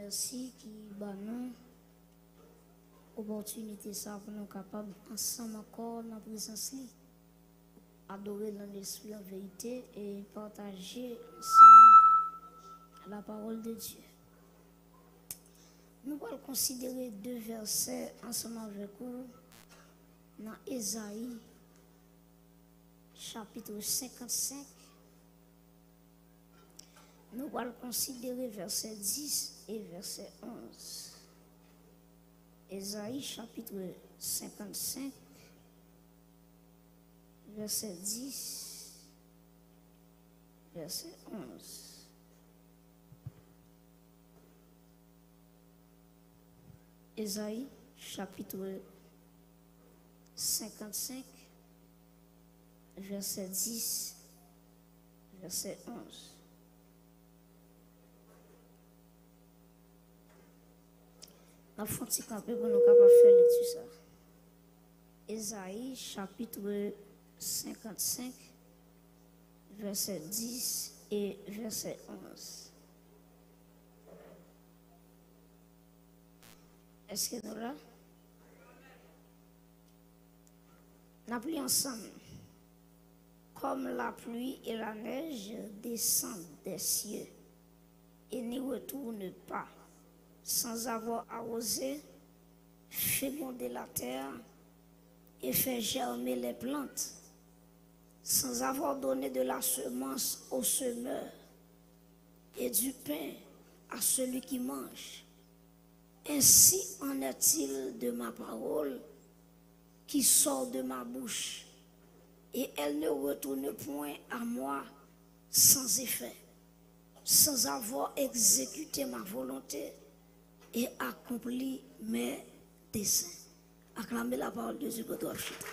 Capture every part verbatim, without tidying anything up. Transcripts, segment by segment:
Mèsi ki ba nou opòtinite sa pou nou kapab ansanm ankò nan prezans li, adore l an lespri, an verite, e pataje ansanm la parole de Dieu. Nou pral konsidere de vèsè ansanm avèk ou nan Ezayi, chapit senkannsenk. Nou pral konsidere vèsè dis e vèsè onz. Ezayi, chapit senkannsenk, vèsè dis, vèsè onz. Ezayi, chapit senkannsenk, vèsè dis, vèsè onz. N ap fè yon ti kanpe pou nou kapab fè lekti sa. Ezayi, chapit senkannsenk, vèsè dis e vèsè onz. Èske nou la? N ap li ansanm. Comme la pluie et la neige descendent des cieux et n'y retournent pas, sans avoir arrosé, fécondé la terre et fait germer les plantes, sans avoir donné de la semence au semeur et du pain à celui qui mange. Ainsi en est-il de ma parole qui sort de ma bouche, et elle ne retourne point à moi sans effet, sans avoir exécuté ma volonté et accompli mes desseins. Acclamez la parole de Dieu, kote w ap chita.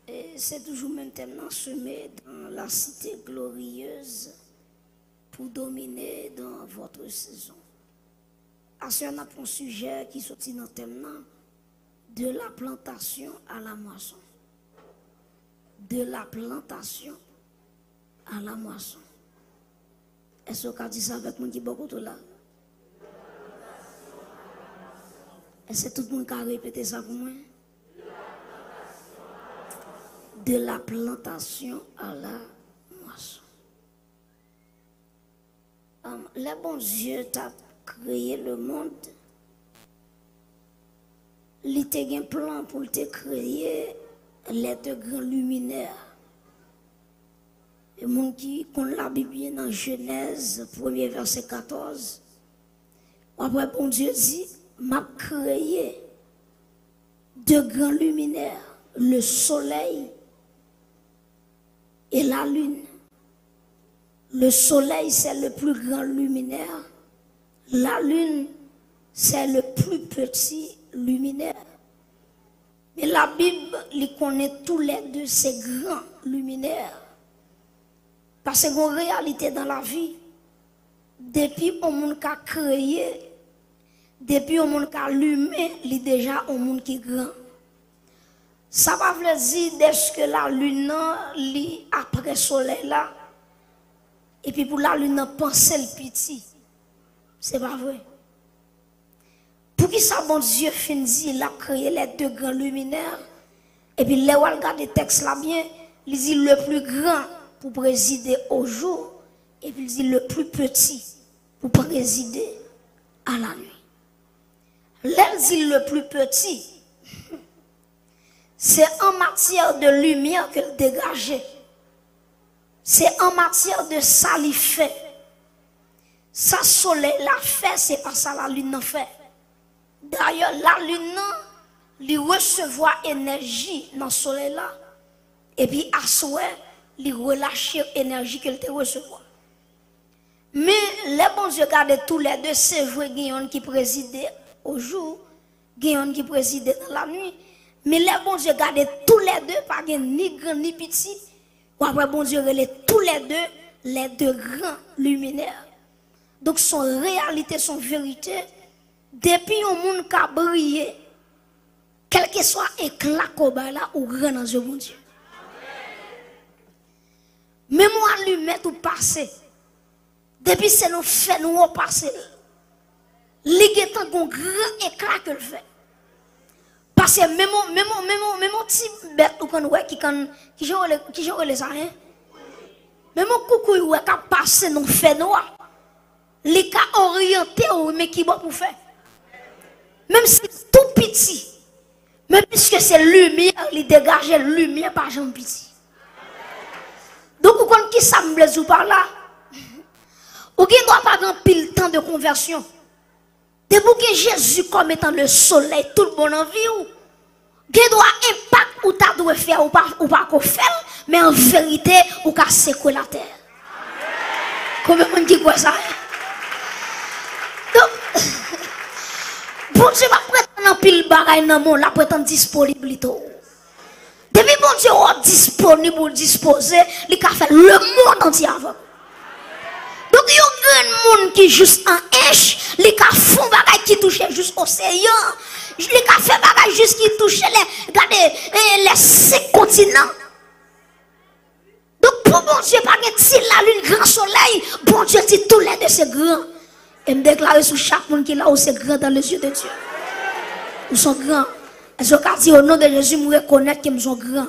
E se toujou menm tèm nan, semer dans la cité glorieuse pour dominer dans votre saison. Aswè n ap pran sijè ki soti nan tèm nan, de la plantation à la moisson. De la plantation à la moisson. Èske w ka di sa avèk moun ki bò kote w la? Èske tout moun ka repete sa pou mwen? De la plantation à la moisson. Lè Bondye t ap kreye lemonn, li te gen plan pou l te kreye les deux grands luminaires. E moun ki konn Labib byen, nan Jenèz, premye vèsè katòz, w ap wè Bondye di, "M ap kreye de gran liminè, le soleil et la lune." Le soleil, c'est le plus grand luminaire. La lune, c'est le plus petit luminaire. Men Labib, li konnen toulède se gran liminè. Paske gon reyalite nan lavi. Depi yon moun ka kreye, depi yon moun ka limen, li deja yon moun ki gran. Sa pa vle di dèske lalin nan, li apre solèy la, epi pou lalin nan panse l piti. Se pa vre. Poukisa Bondye fin di l ap kreye les deux grands luminaires, epi lè w al gade tèks la byen, li di le plus grand pou prezide au jour, epi li di le plus petit pou prezide à la nuit. Lè l di le plus petit, se an matyè de limyè ke l degaje. Se an matyè de sa li fè. Sa solèy la fè, se pa sa lalin nan fè. Dayè, lalin nan, li resevwa enèji nan solèy la, epi aswè, li relache enèji ke l te resevwa. Men, lè Bondye gade toulède, se vre, gen yonn ki prezide au jour, gen yonn ki prezide nan lannuit. Men lè Bondye gade toulède, pa gen ni gran ni piti, w ap wè Bondye rele toulède les deux grands luminaires. Donk, se yon reyalite, se yon verite. Depi yon moun ka briye, Kèlkeswa ekla ke w bay la, ou gran nan zye Bondye. Menm yon alimèt ou pase, depi se nan fènwa w pase l, li gentan gon gran ekla ke l fè. Paske menm yon, menm yon, menm yon, menm yon ti bèt ou konn wè ki konn, kijan w rele, kijan w rele sa, en? Menm yon koukouy ou wè k ap pase nan fènwa, li ka oryante w, men ki bò pou fè. Menm si tou piti, men piske se limyè, li degaje, limyè pa janm piti. Donk, ou konn kisa m vle di w pa la? Ou gen dwa pa gen anpil tan de konvèsyon. Depi w gen Jezi kòm etan le solèy tout bon nan vi w, gen dwa enpak ou ta dwe fè, ou pa, ou pa ko fè l, men an verite, ou ka sekwe latè. Konbyen moun ki kwè sa? Donk, Bondye pa pretann anpil bagay nan men w, l ap pretann disponib li tou. Depi Bondye wè w disponib ou dispoze, li ka fè lemonn antye avè w. Donk, yon grenn moun ki jis an ench, li ka fè yon bagay ki touche jis oseyan. Li ka fè bagay jis ki touche lè, gade, eh, lè senk kontinan. Donk, pou Bondye pa gen ti lalin, gran solèy, Bondye di toulède se gran. E m deklare sou chak moun ki la, ou se gran dans les yeux de Dieu. Ou son gran. Èske w ka di, au nom de Jésus, m rekonèt ke m son gran?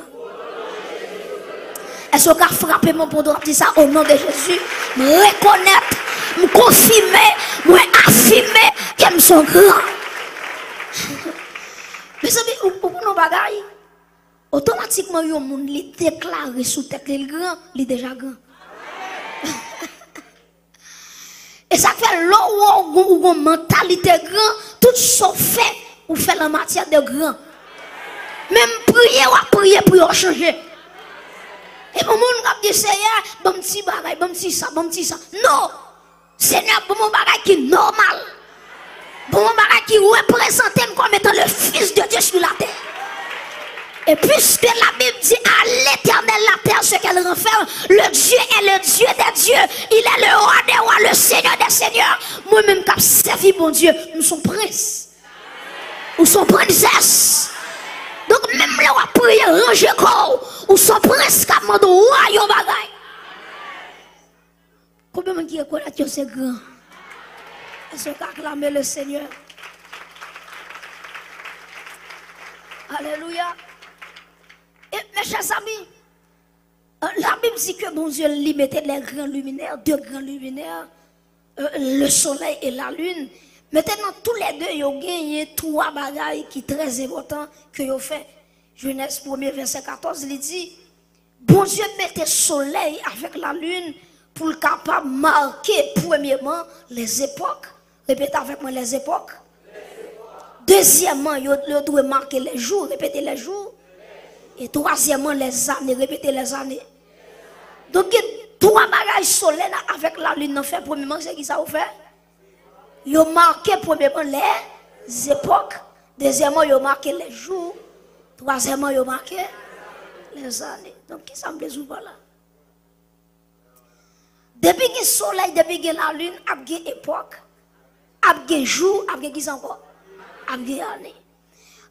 Èske w ka frape men w pou w di sa, au nom de Jésus, m rekonèt, m konfime, mwen afime ke m son gran? Mezanmi, ou, ou konn yon bagay? Otomatikman, yon moun, li deklare sou tèt li, l gran, li deja gran. E sa k fè, lè w wè w gon, ou gon mantalite gran, tout sa w fè, ou fè l an matyè de gran. Menm priye, w ap priye pou yo chanje. E pou moun k ap di, Seyè, ban m ti bagay, ban m ti sa, ban m ti sa. Non! Senyè, ban m yon bagay ki nòmal. Ban m yon bagay ki reprezante m comme étant le Fils de Dieu sur la terre. Et puisque la Bible dit, à l'Éternel la terre, ce qu'elle renferme, le Dieu est le Dieu des dieux, il est le roi des rois, le Seigneur des seigneurs. Mwen menm k ap sèvi Bondye, m son prens. Ou son prensès. Donk, menm lè w ap priye, ranje kò w, ou son prens k ap mande w yon bagay. Konbyen moun ki rekonèt yo se gran? Èske w ka aklame le Senyè? Alelouya. E, mes chers amis, euh, la Bible dit que Bondye li mete les grands luminaires, deux grands luminaires, euh, le soleil et la lune. Mentnan, toulède yo genyen twa bagay ki trè enpòtan ke yo fè. Jenèz premye, vèsè katòz, li di, Bondye mete solèy avèk lalin pou l kapab make, premyeman, lèzepòk. Repete avèk mwen, lèzepòk. Dezyèmman, yo, yo dwe make lèjou. Repete, lèjou. E twazyèmman, lèzane. Repete, lèzane. Donk, gen twa bagay solèy la avèk lalin nan fè. Premyeman, se ki sa yo fè? Yo make, premyeman, lèzepòk. Dezyèmman, yo make lèjou. Twazyèmman, yo make lèzane. Donk, ki sa m vle di w pa la? Depi gen solèy, depi gen lalin, ap gen epòk, ap gen jou, ap gen ki sa ankò? Ap gen ane.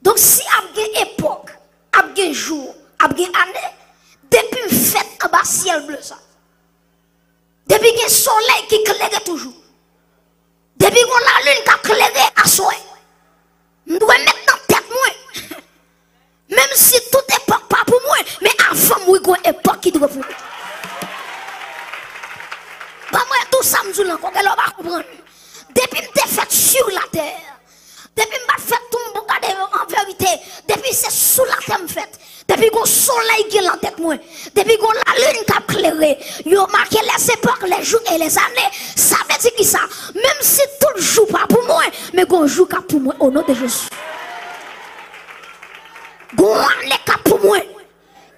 Donk, si ap gen epòk, ap gen jou, ap gen ane, depi m fèt anba syèl ble sa, depi gen solèy ki klere toujou, depi gon lalin k ap klere aswè, m dwe met nan tèt mwen, menm si tout epòk pa pou mwen, men avan m mouri, gon epòk ki dwe pou mwen. Ban mwen tou sa m di w la ankò, gen lè w pa konprann. Depi m te fèt sur la terre, depi m pa t fèt tou m pou gade an verite, depi se sou latè m fèt, depi gon solèy gen nan tèt mwen, depi gon lalin k ap klere, yo make lèzepòk, lèjou e lèzane. Sa vle di ki sa? Menm si tout jou pa pou mwen, men gon jou k ap pou mwen, o non de Jezi. Gon ane k ap pou mwen.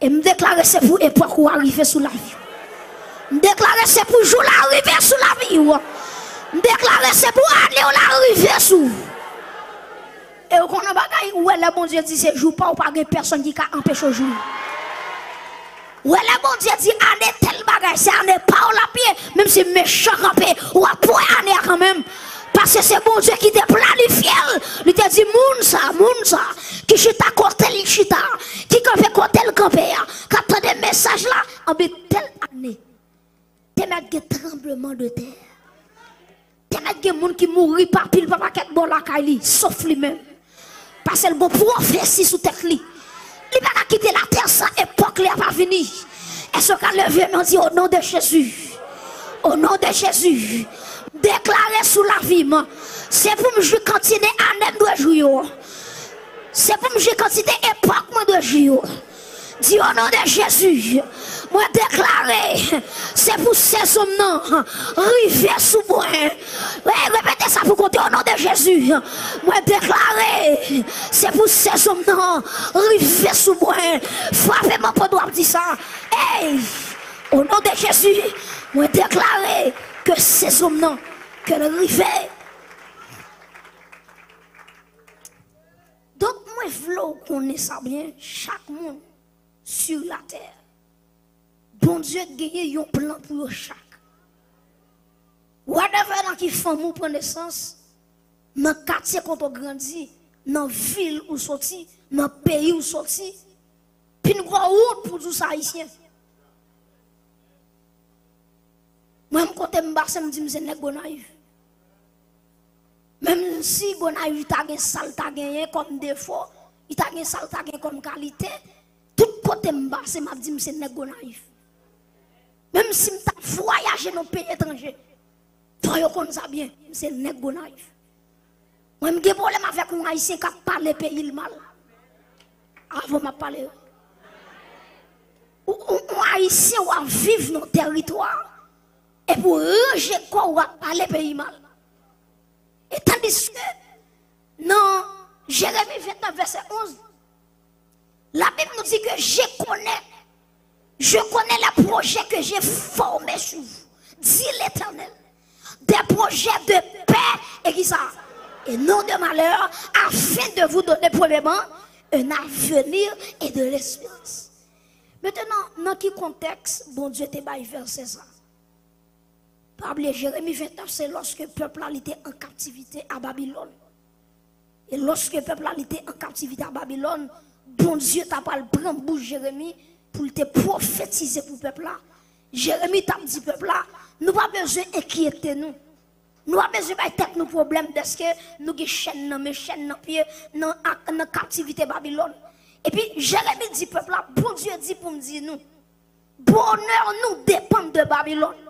E m deklare se pou epòk ou a rive sou lavi w. M deklare se pou jou la rive sou lavi w. M deklare se pou ane w la rive sou. E ou konnen bagay, ou wè lè Bondye di se jou pa w, pa gen pèsonn ki ka anpeche w joure. Ou wè lè Bondye di ane tèl bagay, se ane pa w l ap ye, menm si mechan kanpe, w ap wè ane a kanmenm. Paske se Bondye ki te planifye l. Li te di, moun sa, moun sa, ki chita kote li chita, ki kanpe kote l kanpe a, k ap tande mesaj la, anben tèl ane, te mèt gen tranbleman de tè. Te mèt gen moun ki mouri pa pil pa pakèt bò lakay li, sof li menm. Paske l gon pwofesi sou tèt li. Li pa ka kite latè san epòk li a pa vini. Èske w ka leve men w di, o non de Jezi? O non de Jezi, m deklare sou lavi m, se pou m jwi kantite ane m dwe jwi yo. Se pou m jwi kantite epòk mwen dwe jwi yo. Di, o non de Jezi, mwen deklare, se pou sezon m nan rive sou mwen. Wi, repete sa pou kote, o non de Jezi, mwen deklare, se pou sezon m nan rive sou mwen. Frape men w pandan w ap di sa. Ey, o non de Jezi, mwen deklare ke sezon m nan, ke l rive. Donk, mwen vle w konnen sa byen, chak moun sur la terre, Bondye genyen yon plan pou yo chak. Whatever nan ki fanmi w pran nesans, nan katye kote w grandi, nan vil ou soti, nan peyi ou soti, pi n gwo wont pou di w se Ayisyen. Mwen, m kote m pase, m di m se nèg Gonayiv. Menm si Gonayiv ta gen sa l ta genyen kòm defo, li ta gen sa l ta gen kòm kalite, tout kote m pase, m ap di m se nèg Gonayiv. Menm si m t ap vwayaje nan peyi etranje, fò yo konn sa byen, m se nèg Gonayiv. Mwen, m gen pwoblèm avèk yon Ayisyen k ap pale peyi l mal. Avan m ap pale. Ou, ou, ou Ayisyen, w ap viv nan teritwa, epi w ranje kò w, w ap pale peyi mal. E tandiske nan Jeremi vennèf vèsè onz, Labib nou di ke je konnen, je konnen les projets que j'ai formés sur vous, dit l'Éternel, des projets de paix et ki sa? Et non de malheur, afin de vous donner premièrement un avenir et de l'espérance. Mentnan, nan ki kontèks Bondye te bay vèsè sa? Pa bliye, Jeremi vennèf, se lòske pèp la li te an kaptivite a Babilòn. E lòske pèp la li te an kaptivite a Babilòn, Bondye ta pral pran bouch Jeremi pou l te pwofetize pou pèp la. Jeremi t ap di pèp la, nou pa bezwen enkyete nou. Nou pa bezwen bay tèt nou pwoblèm dèske nou gen chèn nan men, chèn nan pye, nan, ak, nan kaptivite Babilòn. Epi Jeremi di pèp la, Bondye di pou m di nou, bonè nou depann de Babilòn.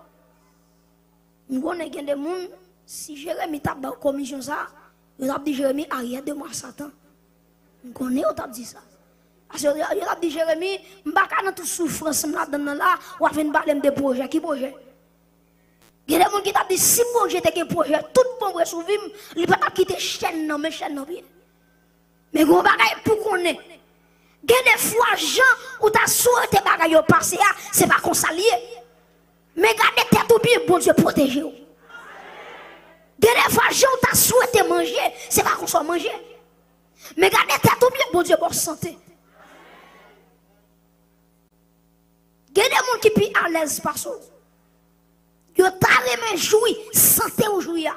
M konnen gen de moun, si Jeremi t ap ba w komisyon sa, yo t ap di Jeremi, arrière de moi, Satan. M konnen yo t ap di sa. Paske yo, yo t ap di Jeremi, m pa ka nan tout soufrans m ladann nan la, w ap vin pale m de pwojè. Ki pwojè? Gen de moun ki t ap di, si Bondye te gen pwojè tout bon vre sou vi m, li pa t ap kite chèn nan men, chèn nan pye. Men gen yon bagay pou konnen. Gen de fwa, jan ou ta swete bagay yo pase a, se pa konsa l ye. Men gade tèt ou byen, Bondye pwoteje w. Gen de fwa, jan ou ta swete manje, se pa konsa w manje. Men gade tèt ou byen, Bondye ba w sante. Gen de moun ki pi alèz pase w. Yo ta renmen jwi sante w jwi a.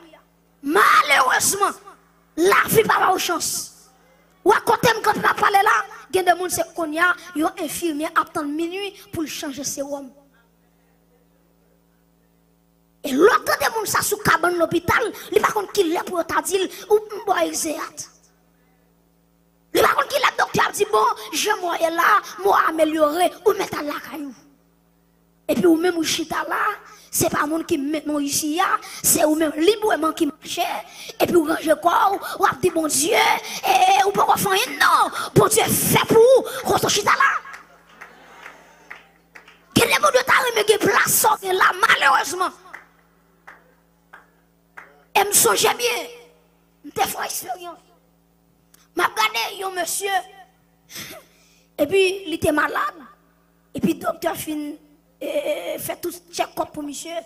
Malerezman, lavi pa ba w chans. Wè kote m kanpe m ap pale la, gen de moun se kounye a, yon enfimyè ap tann minui pou l chanje sewòm. E lè w tande moun sa sou kabann lopital, li pa konn kilè pou yo ta di l, ou m ba w egzeyat. Li pa konn kilè doktè ap di, bon, jan mwen ye la, mwen amelyore, ou mèt al lakay ou. Epi ou menm ou chita la, se pa moun ki mennen w isi a, se ou menm libreman ki mache, epi ou ranje kò w, w ap di Bondye, e, ou poko fè anyen non, Bondye fè pou ou, kote w chita la. Gen de moun yo ta renmen gen plas sa w gen la, malerezman. E m sonje byen, m te fè yon eksperyans. M ap gade yon mesye, epi li te malad, epi doktè fin, e, fè tout tchèkòp pou misye,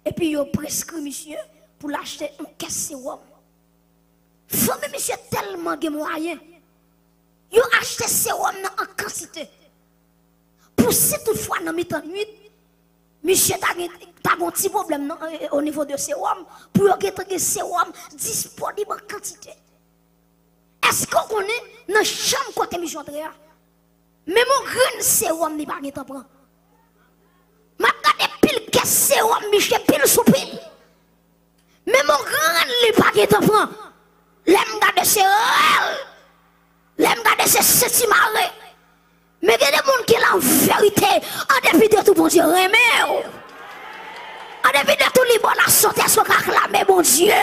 epi yo preskri misye pou l achte yon kès sewòm. Fanmi misye tèlman gen mwayen, yo achte sewòm nan an kantite. Pou si toutfwa nan mitan nuit, Misye ta gen, ta gen yon ti pwoblèm nan, e, e, o nivo de sewòm, pou yo gentan gen sewòm disponib an kantite. Èske w konnen nan chanm kote misye antre a, menm yon grenn sewòm li pa gentan pran? M ap gade pil kès sewòm misye pil sou pil. Menm yon grenn li pa gentan pran. Lè m gade se rèl. Lè m gade se senti mare. Men gen de moun ki la verite, an depi de tou Bondye renmen w. An depi de tou li ba w la sante, èske w ka aklame Bondye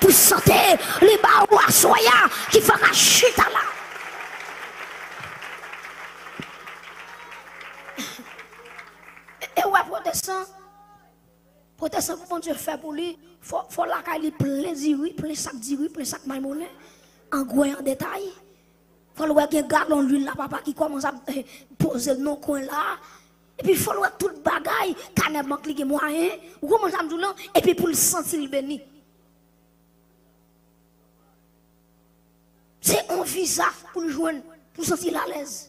pou sante li ba ou aswè a ki fè w ka chita la? E, e w wè pwotestan, pwotestan pou Bondye fè pou li, fò, fò lakay li plen diri, plen sak diri, plen sak may moulen, an gwen, an detay. Fò l wè gen galon lwil la, papa, ki kòmanse ap, eh, poze l nan kwen la. Epi fò l wè tout bagay, kanè bank li gen mwayen. Ou konprann sa m di w lan? Epi pou l santi l beni. Se yon viza pou l jwenn, pou l santi l alèz.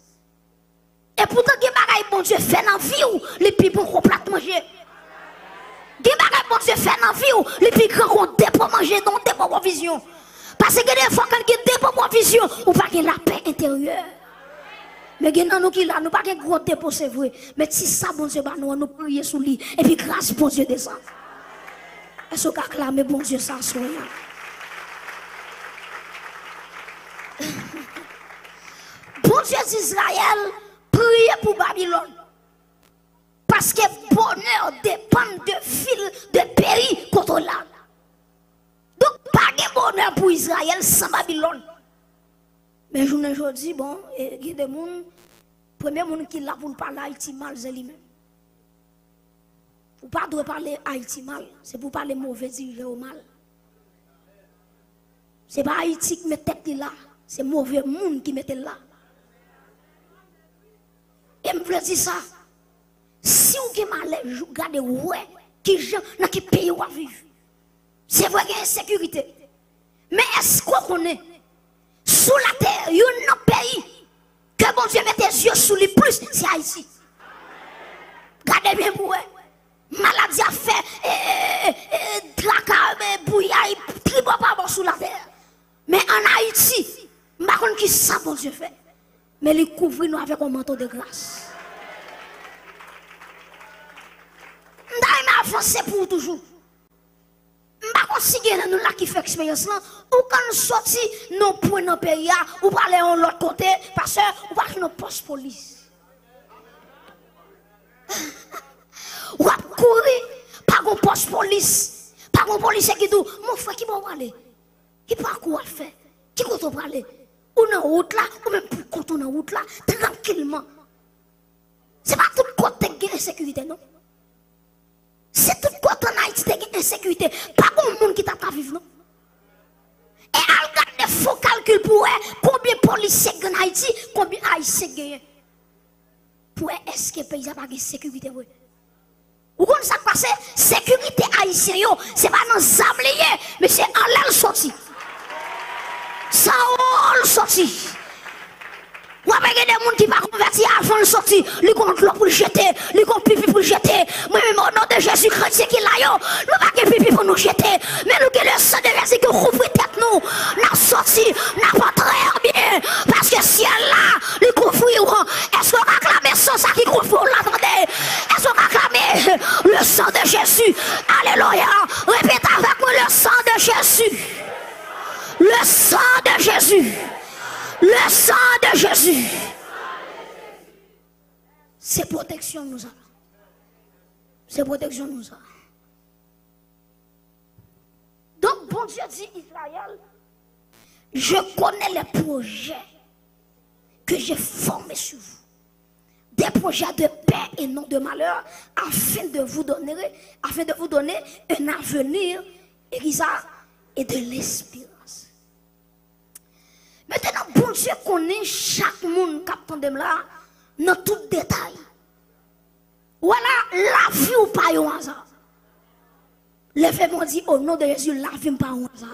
E poutan gen bagay Bondye fè nan vi w, li pi bon ke yon plat manje. Gen bagay Bondye fè nan vi w, li pi gran ke yon depo manje, nan yon depo pwovizyon. Paske gen de fwa kan gen depo pwovizyon, ou pa gen lapè enteryè. Men gen nan nou ki la, nou pa gen gwo depo, se vre. Men ti sa Bondye ba nou an, nou priye sou li. Epi gras Bondye desann. Èske w ka aklame Bondye sa aswè a? Bondye di Izrayèl, priye pou Babilòn. Paske bonè depann de vil, de peyi kote w la. Donk, pa gen bonè pou Izrayèl san Babilòn. Men jounen jodi, bon, e, gen de moun, premye moun ki la pou l pale Ayiti mal, se li menm. Ou pa dwe pale Ayiti mal, se pou w pale move dirijan yo mal. Se pa Ayiti ki met tèt li la, se move moun ki mete l la. E m vle di sa, si w gen malè, jou, gade, wè kijan, nan ki peyi w ap viv. Se vre gen ensekirite, men èske w konnen, sou latè, youn nan peyi ke Bondye mete zye sou li plis, se Ayiti? Gade byen pou wè. Maladi ap fè, e, e, e, e, traka, e, bouyay, tribò pa bò sou latè. Men ann Ayiti, m pa konn ki sa Bondye fè. Men li kouvri nou avèk yon manto de gras. M ta renmen avanse pou ou toujou. M pa konn si gen nan nou la ki fè eksperyans lan, ou konn soti nan yon pwen nan peyi a, ou prale yon lòt kote, pastè, ou pa jwenn yon pòs polis. W ap kouri, pa gon pòs polis, pa gon polisye ki di w, "Mon frè, ki bò w prale? Ki pakou w ap fè? Ki kote w prale?" Ou nan wout la, ou menm pou kont ou nan wout la, trankilman. Se pa tout kote k gen ensekirite, non. Si tout kote ann Ayiti te gen ensekirite, pa gon moun ki t ap ka viv, non. E al gade, fè yon kalkil pou wè konbyen polisye k gen ann Ayiti, konbyen Ayisyen k genyen. Pou wè èske peyi a pa gen sekirite vre. Ou konn sa k pase? Sekirite ayisyen yo, se pa nan zam li ye, men se anlè l soti. Sa w soti. W ap wè gen de moun ki pa konvèti avan l soti, li gon dlo pou l jete, li gon pipi pou l jete. Mwen menm, o non de Jezi, kretyen ki la yo, nou pa gen pipi pou nou jete, men nou gen le san de Jezi ki kouvri tèt nou. N ap soti, n ap antre an byen, paske syèl la, li kouvri w. Èske w ka klame san sa ki kouvri w la, tande? Èske w ka klame, le sang de Jésus? Alelouya. Repete avèk mwen, le sang de Jésus. Le sang de Jésus. Le sang de Jésus. Se pwoteksyon nou sa. Se pwoteksyon nou sa. Donk, Bondye di Izrayèl, je connais les projets que j'ai formés sur vous, des projets de paix et non de malheur, afin de vous donner, afin de vous donner un avenir, et qui ça, et de l'espérance. Mentnan, Bondye konnen chak moun k ap tande m la, nan tout detay. Ou wè la, lavi w pa yon aza. Leve men w di, o non de Jezi, lavi m pa yon aza.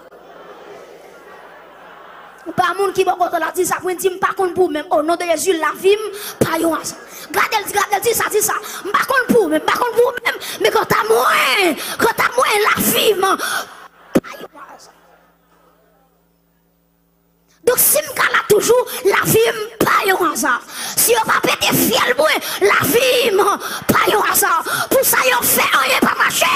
Pa moun ki bò kote w la di sa pou di, "M pa konn pou ou menm. O non de Jezi, lavi m pa yon aza." Gade l, gade l, di sa, di sa. "M pa konn pou ou menm, m pa konn pou ou menm. Men kanta mwen, kanta mwen, lavi m pa yon aza." Donk, si m ka la toujou, lavi m pa yon aza. Si yo pa pete fyèl mwen, lavi m pa yon aza. Pou sa yo fè, anyen pa mache,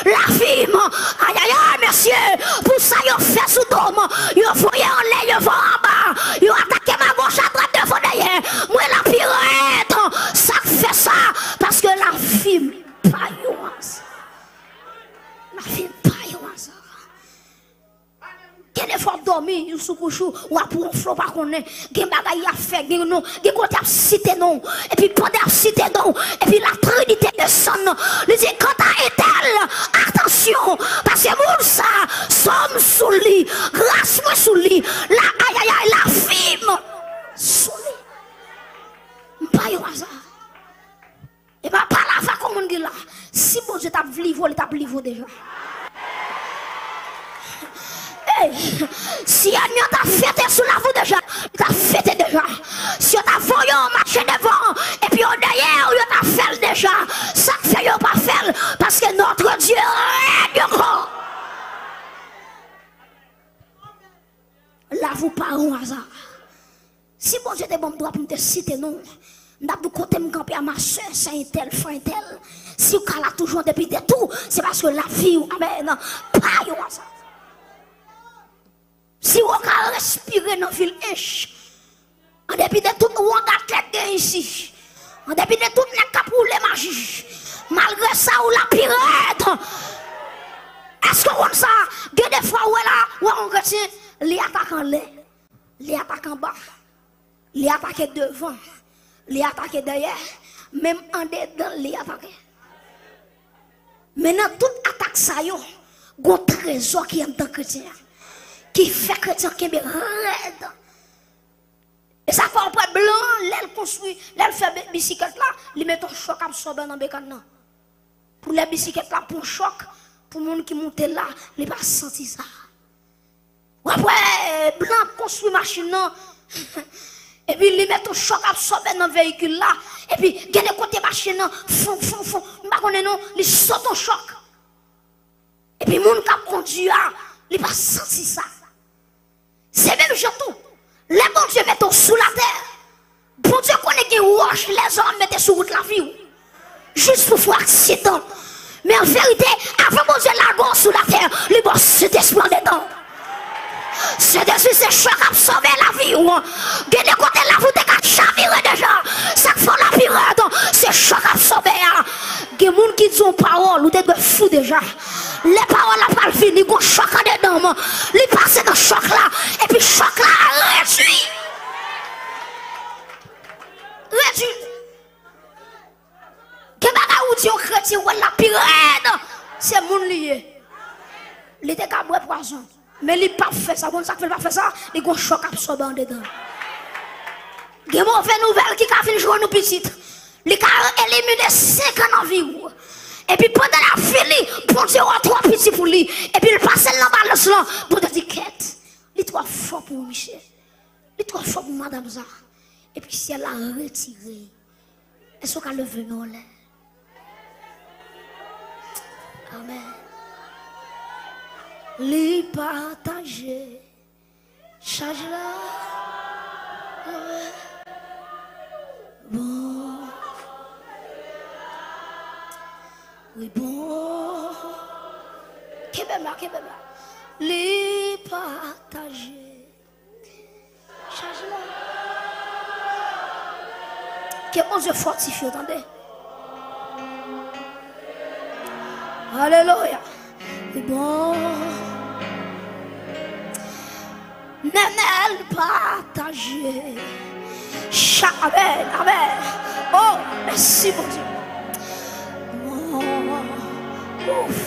lavi m. Ayayay, mesye, pou sa yo fè sou do m, yo voye anlè, yo voye anba, yo atake m agoch, adwat, devan, dèyè. Mwen la pi rèd. Sa k fè sa? Paske lavi m pa yon aza. Lavi m pa yon aza. Gen de fwa w dòmi, ou sou kouch ou, w ap wonfle, w pa konnen. Gen bagay y ap fè, gen non, gen kote y ap site non w. Epi pandan y ap site non w, epi Latrinite desann, li di, "Kanta entèl, atansyon, paske moun sa, san m sou li, gras mwen sou li, la, ayayay, lavi m sou li." M pa yon aza. E pa pale avèk yon moun ki la. Si Bondye t ap livre w, li t ap livre w deja. Ey, si ènmi an t ap fete sou lavi w deja, li t ap fete deja. Si yo t ap voye w mache devan, epi yo dèyè w, yo t ap fè l deja. Sa k fè yo pa fè l? Paske notre Dieu règne encore. Lavi w pa yon aza. Si Bondye te ban m dwa pou m te site non w, m t ap di w kote m kanpe a, ma sè, sè entèl, frè entèl. Si w ka la toujou an depi de tou, se paske lavi w, amèn, pa yon aza. Si w ka respire nan vil Ench, an depi de tout wonga tèt gen isi, an depi de tout nèg k ap woule maji, malgre sa, ou la pi rèd. Èske w konn sa? Gen de fwa, ou wè la, ou wè yon kretyen, li atake anlè. Li atake anba, li atake devan, li atake dèyè, menm andedan li atake. Men nan tout atak sa yo, gon trezò ki anndan kretyen an, ki fè kretyen an kenbe rèd. E sa fè w wè blan, lè l konstwi, lè l fè bi-, bisikèt la, li mete yon chòk absòbè nan bekàn nan. Pou lè bisikèt la pran chòk, pou moun ki moute la, li pa santi sa. W ap wè blan konstwi machin nan, epi li mete yon chòk absòbè nan veyikil la, epi gen de kote machin nan fon, fon, fon, m pa konnen non, li sote yon chòk. Epi moun k ap kondui a, li pa santi sa. Se menm jan tou, lè Bondye mete w sou latè, Bondye konnen gen wòch lèzòm mete sou wout lavi w, jis pou fè w aksidan. Men an verite, avan Bondye lage w sou latè, li ba w Sentespri andedan w. Sentespri se chòk absòbè lavi w. Gen de kote lavi w te ka chavire deja. Sa k fè w la pi rèd, se chòk absòbè a. Gen moun ki di yon pawòl, ou te dwe fou deja. Lè pawòl la pral vini, gon chòk andedan w. Li pase nan chòk la, epi chòk la redui. Redui. Gen bagay ou di yon kretyen, ou wè l la pi rèd. Se moun li ye. Li te ka bwè pwazon. Men li p ap fè sa. Ou konn sa k fè l p ap fè sa? Li gon chòk absòbè andedan l. Gen move nouvèl ki ka vin jwenn ou pitit. Li ka elimine senk an nan vi w. Epi pandan l ap fini, Bondye wè w twò piti pou li. Epi l pase l nan balans lan. Bondye di, "Kèt, li twò fò pou ou, misye. Li twò fò pou madanm sa." Epi syèl la retire. Èske w ka leve men w anlè? Amèn. Li pataje chaj la. Bon. Wi, bon. Kenbe m la, kenbe m la. Li pataje. Chaj la. Ke Bondye fòtifye w, tande. Alelouya. Li bon. Nenel pataje. Cha-, amèn, amèn. Oh, mèsi, Bondye. Bon. Ouf.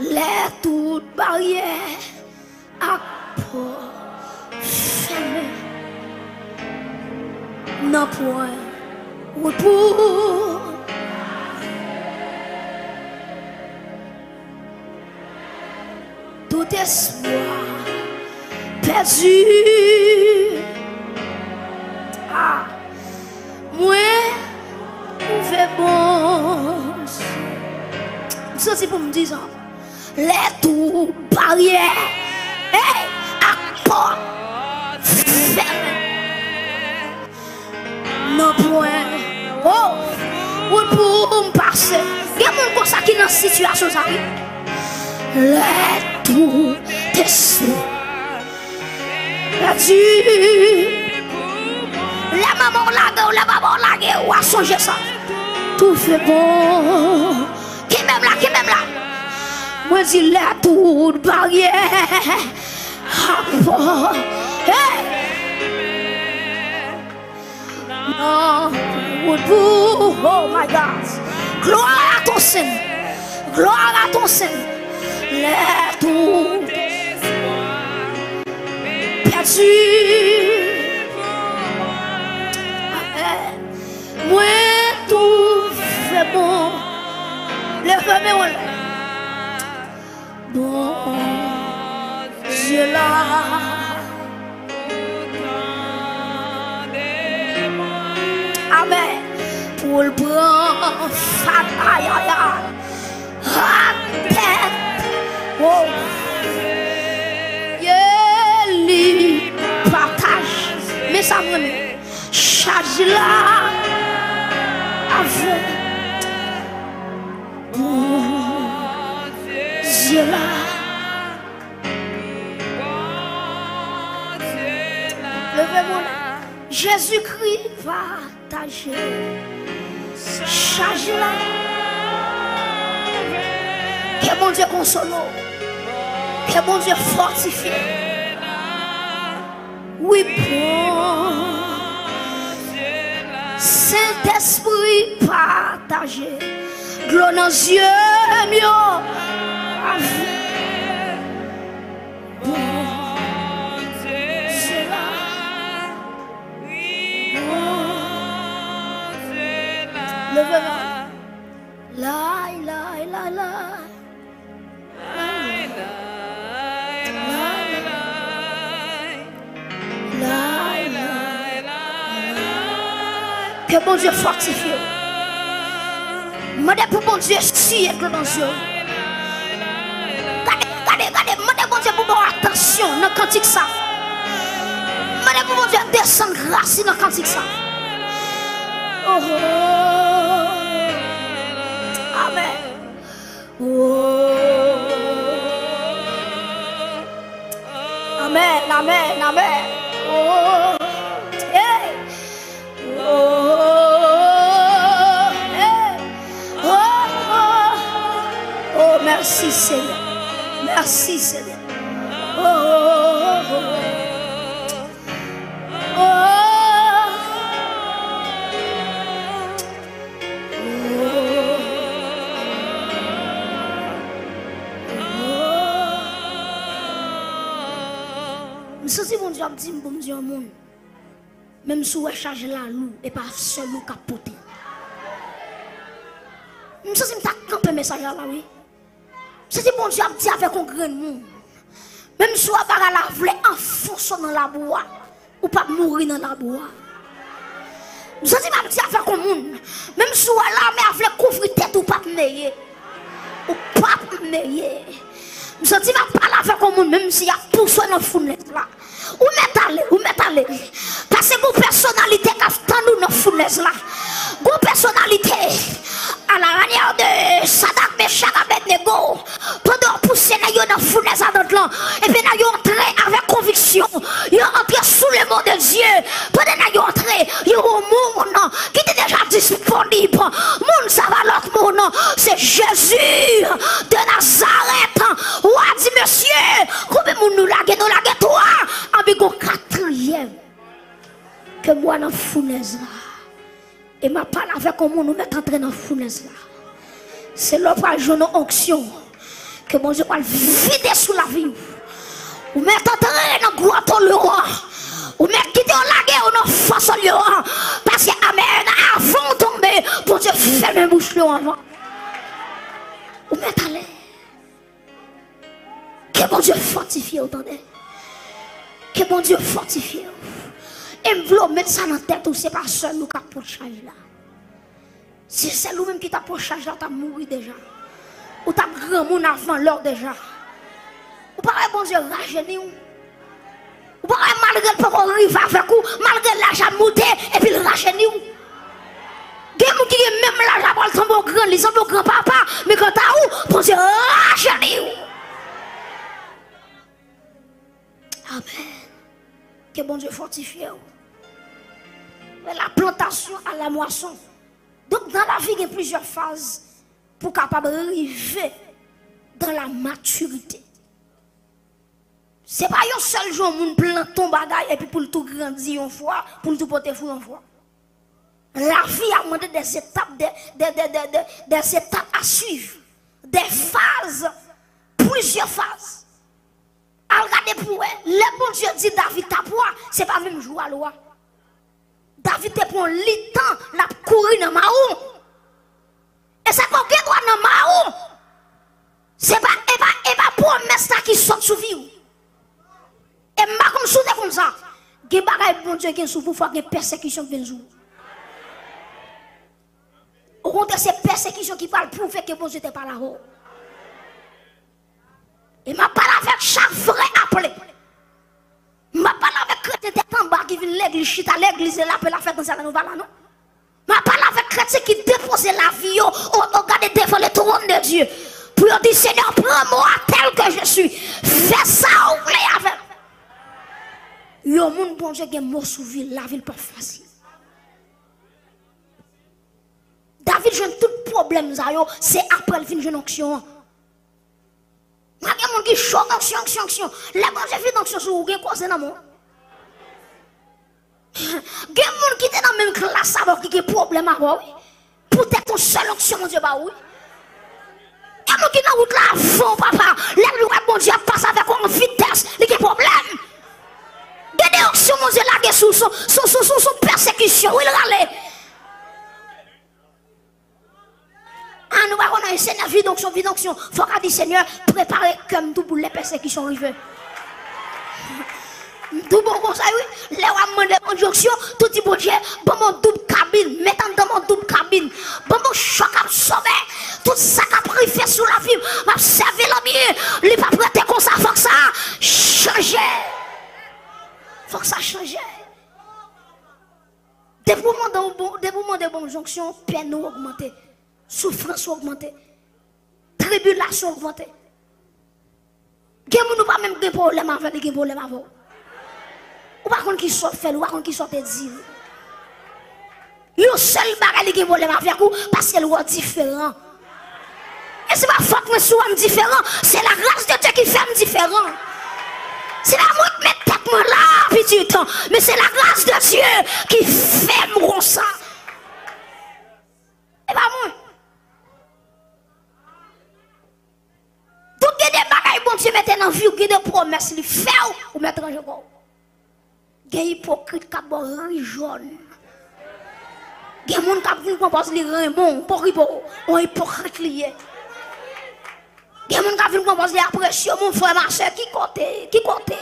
Lè tout baryè ak pòt fèmen, nanpwen repou. Dezespwa pèdi. Ah, mwen twouve Bondye. M santi pou m di sa. Lè tout baryè, hey, ak pòt fèmen. Nan pwen, oh, wout pou m pase. Gen moun konsa ki nan sitiyasyon sa, wi. Lè tout espwa pèdi. Lè manman w lage w, lè papa w lage w, w a sonje sa. Tout fè bon. Kenbe m la, kenbe m la. Mwen di lè tout baryè. Apa. Hey! Non, wout pou, oh my God. Gloire à ton Seigneur. Gloire à ton Seigneur. Lè tout pèdi. Amen. Mwen twouve bon. Leve men w anlè. Bondye la. Amen. Pou l pran fat, ayayay. Atè. Oh. Ye li pataje. Men sa m renmen. Chaj la avè Bondye la. Leve men w. Jezikri pataje chaj la. Ke Bondye konsole w. Ke Bondye fòtifye w. Wi, bon. Sentespri pataje dlo nan zye m yo. Avè Bondye la. Leve men w. Lay, lay, lay, lay. Ke Bondye fòtifye w. Mande pou Bondye siye dlo nan zye w. Gade, gade, gade, mande Bondye pou ba w atansyon nan kantik sa. Mande pou Bondye desann gras li nan kantik sa. Oh, oh, oh. Amen. Oh. Amen, amen, amen. Oh. Hey. Oh. Hey. Oh, oh. Oh, mèsi, Senyè. Mèsi, Senyè. Oh, oh, oh, oh. Oh. M santi Bondye ap di m pou m di yon moun, menm si w wè chaj la lou, e pa sèl ou k ap pote. M santi m ta kanpe mesaj la la, wi. Se si Bondye ap di avèk yon grenn moun. Menm si w ap bagay la vle anfonse w nan labou a, ou p ap mouri nan labou a. M santi m ap di avèk yon moun. Menm si w wè lame a vle kouvri tèt ou, ou p ap neye. Ou p ap neye. M santi m ap pale avèk yon moun, menm si y ap pouse w nan founèz la. Ou mèt ale, ou mèt ale. Paske gon pèsonalite k ap tann ou nan founèz la. Gon pèsonalite. À la manière de Sadak, Mechak, Abednego, pandan w pouse nèg yo nan founèz adan lan, epi nèg yo antre avèk konviksyon, yo antre sou le mot de Dieu. Pandan nèg yo antre, yo wè yon moun ki te deja disponib. Moun sa pa lòt moun, se Jezi de Nazarèt. Wa di, mesye, konbyen moun nou lage? Nou lage twa, anpi gon katriyèm. Ke m wè nan founèz la. E m ap pale avèk yon moun, ou mèt antre nan founèz la. Se lè w pral jwenn yon onksyon ke Bondye pral vide sou lavi w. Ou mèt antre nan gwòt leyon an. Ou mèt kite yo lage w nan fòs leyon an. Paske, amèn, avan w tonbe, Bondye fèmen bouch leyon an avan. Ou mèt ale. Ke Ke Bondye fòtifye w, tande. Ke Bondye fòtifye w. E m vle w met sa nan tèt ou, se pa sèl ou k ap pote chaj la. Si sèl ou menm ki t ap pran chaj la, ou t ap mouri deja. Ou t ap granmoun avan lè w deja. Ou pa wè Bondye rajeni w? Ou pa wè malgre l poko rive avèk ou, malgre laj ap moute, epi l rajeni w? Gen moun ki gen menm laj la, pral tonbe yon gran, li sanble yon gran papa, men kanta ou, Bondye rajeni w. Amèn. Ke Bondye fòtifye w. De la plantation à la moisson. Donk, nan lavi, gen plizyè faz pou w kapab rive dans la maturité. Se pa yon sèl jou yon moun plante yon bagay epi pou l tou grandi yon fwa, pou l tou pote fwi yon fwa. Lavi a mande des étapes, des, des, des, des, des étapes à suivre, des phases, plizyè faz. Al gade pou wè, lè Bondye di David t ap wa, se pa menm jou a l wa. David te pran li tan l ap kouri nan mawon. E sa k fè w gen dwa nan mawon. Se pa, e pa, e pa pwomès la ki sot sou vi w. E m pa konn si w te konn sa. Gen bagay Bondye gen sou pou fò gen pèsekisyon k vin sou ou. Okontrè, se pèsekisyon ki pral pwouve ke Bondye te pale avè w. E m ap pale avèk chak vrè aple. M ap pale avèk kretyen tèt anba ki vin legliz, chita legliz, e lapè la fèt nan sal la nou pa la non. M ap pale avèk kretyen ki depoze lavi yo, o, o gade devan le trône de Dieu. Pou yo di, Senyè, pran mwen tel que je suis. Fè sa ou vle avè m. Yon moun Bondye gen mo sou vi l, lavi l p ap fasil. David jwenn tout pwoblèm sa yo, se apre l fin jwenn onksyon an. Mwen gen moun ki cho, onksyon, onksyon, onksyon. Lè Bondye vide onksyon sou ou, gen koze nan men w. Gen moun ki te nan menm klas avè w ki gen pwoblèm avè w, wi. Poutèt yon sèl onksyon Bondye ba w, wi. Gen moun ki nan wout la avan w, papa. Lè l wè Bondye ap pase avèk ou an vitès, li gen pwoblèm. Gen de onksyon Bondye lage sou w, se yon, se yon, se yon, se yon pèsekisyon, wi, l rale. A, nou pa konn anyen. Senyè, vide onksyon, vide onksyon. Fò w ka di, Senyè, prepare kè m tou pou lè pèsekisyon rive. M tou bon konsèy, wi. Lè w ap mande Bondye onksyon, tou di Bondye, ban m yon doub kabin, met anndan m yon doub kabin. Ban m yon chòk absòbè. Tout sa k ap rive sou lavi m, m ap sèvi l an byen. Li p ap rete konsa, fòk sa chanje. Fòk sa chanje. Depi w mande yon bon, depi w mande bon onksyon, pèn ou ogmante, soufrans ou ogmante, tribilasyon ogmante. Gen moun ou pa menm gen pwoblèm avè l, li gen pwoblèm avè w. Ou pa konn kisa w fè l, ou pa konn kisa w te di l. Yon sèl bagay li gen pwoblèm avèk ou, paske l wè w diferan. E se pa fòt mwen si w wè m diferan, se la grâce de Dieu ki fè m diferan. Se pa mwen k met tèt mwen la, pitit, men se la grâce de Dieu ki fè m konsa. E pa mwen. Donk, gen de bagay Bondye mete nan vi w, gen de pwomès li fè w, ou mèt ranje kò w. Gen ipokrit k ap ba w ri jòn. Gen moun k ap vin pran pòz li renmen w, pokipo, yon ipokrit li ye. Gen moun k ap vin pran pòz li apresye w, mon frè, ma sè, ki kote, ki kote?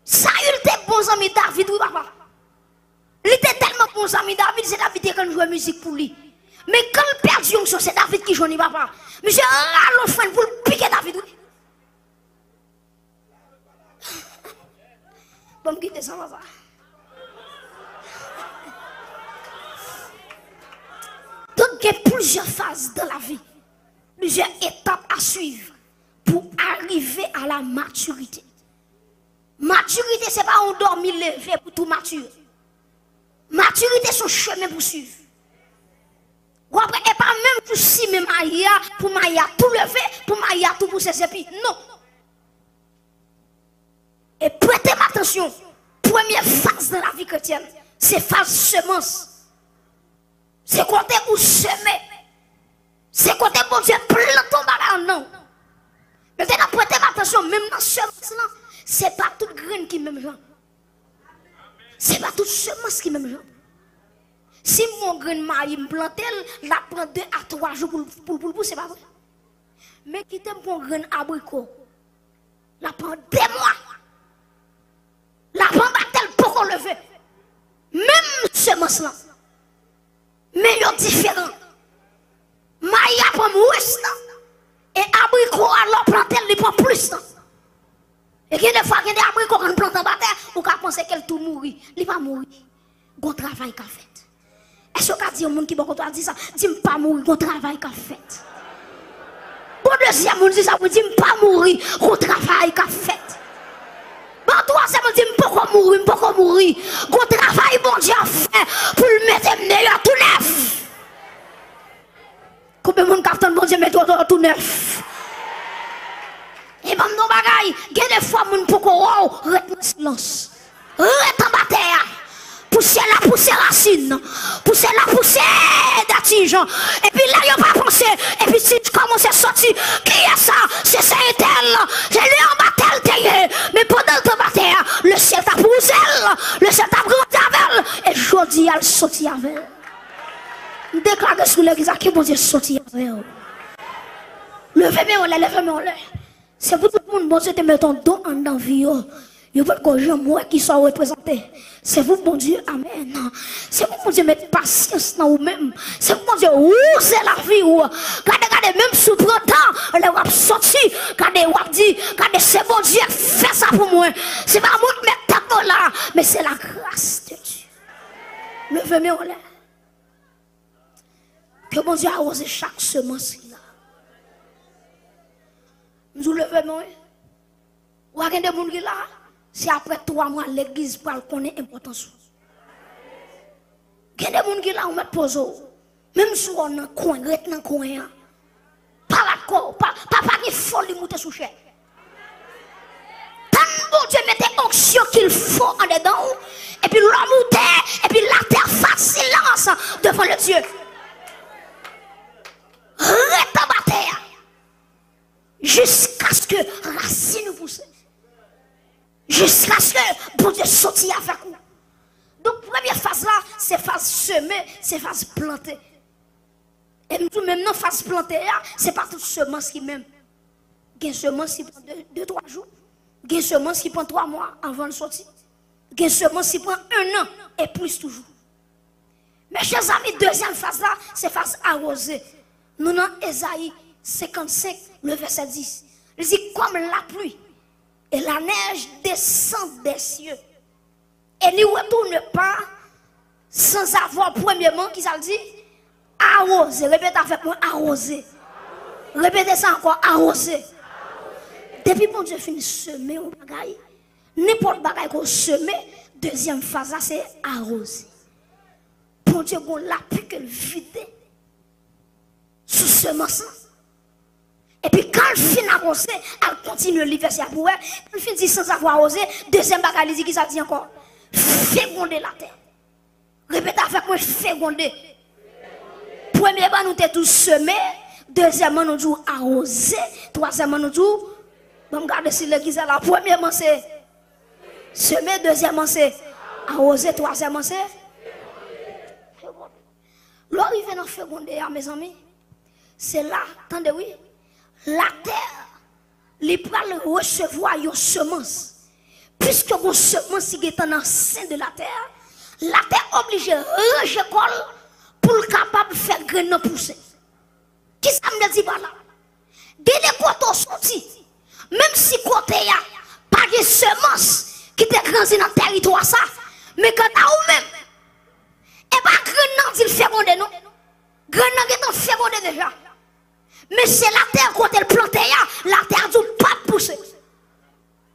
Saül te bon zanmi David, wi, papa. Li te tèlman bon zanmi David, se David te konn jwe mizik pou li. Men kan l pèdi onksyon, se David ki jwenn li, papa. Misye rale yon frenn pou l pike David, wi. Bon, m kite sa, papa. Donk, gen plizyè faz dan lavi, plizyè etap a swiv pou arive a la matirite. Matirite, se pa yon dòmi leve pou tou matire. Matirite, se yon chemen pou swiv. Ou apre, e pa menm tou simen mayi a, pou mayi a tou leve, pou mayi a tou pouse, se pi. Non. E prete m atansyon, premye faz nan lavi kretyèn, se faz semans. Se kote ou seme. Se kote Bondye plante yon bagay anndan w. Mentnan, prete m atansyon, menm nan semans lan, se pa tout grenn ki menm jan. Se pa tout semans ki menm jan. Si m gen yon grenn mayi, m plante l, l ap pran de a twa jou pou l, pou l, pou l pouse, pa vre? Men kite m pran yon grenn abriko. L ap pran de mwa. L ap anba tè, l poko leve. Menm semans lan. Men yo diferan. Mayi a pran mwens tan. E abriko a, lè w plante l, li pran plis tan. E gen de fwa, gen de abriko, kan l plante anba tè, ou ka panse ke l tou mouri. Li pa mouri. Gon travay k ap fèt. Èske w ka di yon moun ki bò kote w a, di sa, di, "M pa mouri, gon travay k ap fèt"? Bon dezyèm moun, di sa pou di, "M pa mouri, gon travay k ap fèt." Bon twazyèm moun, di, "M poko mouri, m poko mouri." Gon travay Bondye ap fè pou l mete m deyò tou nèf. Konbyen moun k ap tann Bondye mete w deyò tou nèf? E ban m yon bagay, gen de fwa moun poko wè w, ret nan silans. Ret anba tè a. Pousyè la pouse rasin. Pousyè la pouse de tij. Epi lè yo pa panse, epi tij kòmanse soti. Kiyès sa? Se sè entèl. Se li anba tè l te ye. Men pandan l te anba tè a, lesyèl t ap wouze l. Lesyèl t ap grandi avè l. E jodi a, l soti avè l. M deklare sou legliz la, ke Bondye soti avè w. Leve men w anlè, leve men w anlè. Se pou tout moun Bondye te mete yon don anndan vi yo. Yo potko janm wè kisa w reprezante. Se pou Bondye, amèn. Se pou Bondye met pasyans nan ou menm. Se pou Bondye wouze lavi w. Gade, gade, menm si w pran tan, lè w ap soti, gade, w ap di, "Gade, se Bondye k fè sa pou mwen. Se pa mwen k met tèt mwen la, men se la grâce de Dieu." Leve men w anlè. Ke Bondye awoze chak semans ki la. M di w leve men w. Ou a gen de moun ki la, se apre twa mwa legliz pral konnen enpòtans ou. Gen de moun ki la, ou mèt poze w. Menm si w nan kwen, ret nan kwen an. Pa bat kò w, pa, pa, pa gen foli moute sou chè. Tann Bondye mete onksyon qu'il faut andedan w, epi lè w moute, epi latè fè silans devan le Dieu. Ret anba tè a. Jiskaske rasin ou pouse. Jiskaske Bondye soti avèk ou. Donk, premye faz la, se faz seme, se faz plante. E m di w, menm nan faz plante a, se pa tout semans ki menm. Gen semans ki pran de, de, twa jou. Gen semans ki pran twa mwa anvan l soti. Gen semans ki pran en an e plis toujou. Mechèzami, dezyèm faz la, se faz awoze. Nou nan Ezayi senkannsenk, le vèsè dis. Li di, comme la pluie et la neige descendent des cieux, et n'y retournent pas sans avoir, premyeman, kisa l di? Awoze. Repete avèk mwen, awoze. Repete sa ankò, awoze. Depi Bondye fin seme yon bagay, nenpòt bagay ke w seme, dezyèm faz la se awoze. Bondye gon lapli ke l vide sou semans lan. Epi kan l fin awoze, al kontinye li vèsè a pou wè. Kan l fin di sans avoir arrosé, dezyèm bagay li di, kisa l di ankò? Féconder la terre. Repete avèk mwen, féconder. Premyeman, nou te di w seme, dezyèmman, nou di w awoze, twazyèmman, nou di w, ban m gade si legliz la la. Premyeman, se seme, dezyèmman, se awoze, twazyèmman, se féconder. Lè w rive nan féconder a, mezanmi, se la, tande wi, latè, li pral resevwa yon semans. Piske gon semans ki gentan nan sen de latè, latè oblije ranje kò l pou l kapab fè grenn nan pouse. Kisa m vle di pa la? Gen de kote w soti, menm si kote a pa gen semans ki te grandi nan tèritwa sa, men kanta ou menm, e pa grenn nan di l féconder non. Grenn nan gentan féconder deja. Men se latè kote l plante a, latè a di w p ap pouse.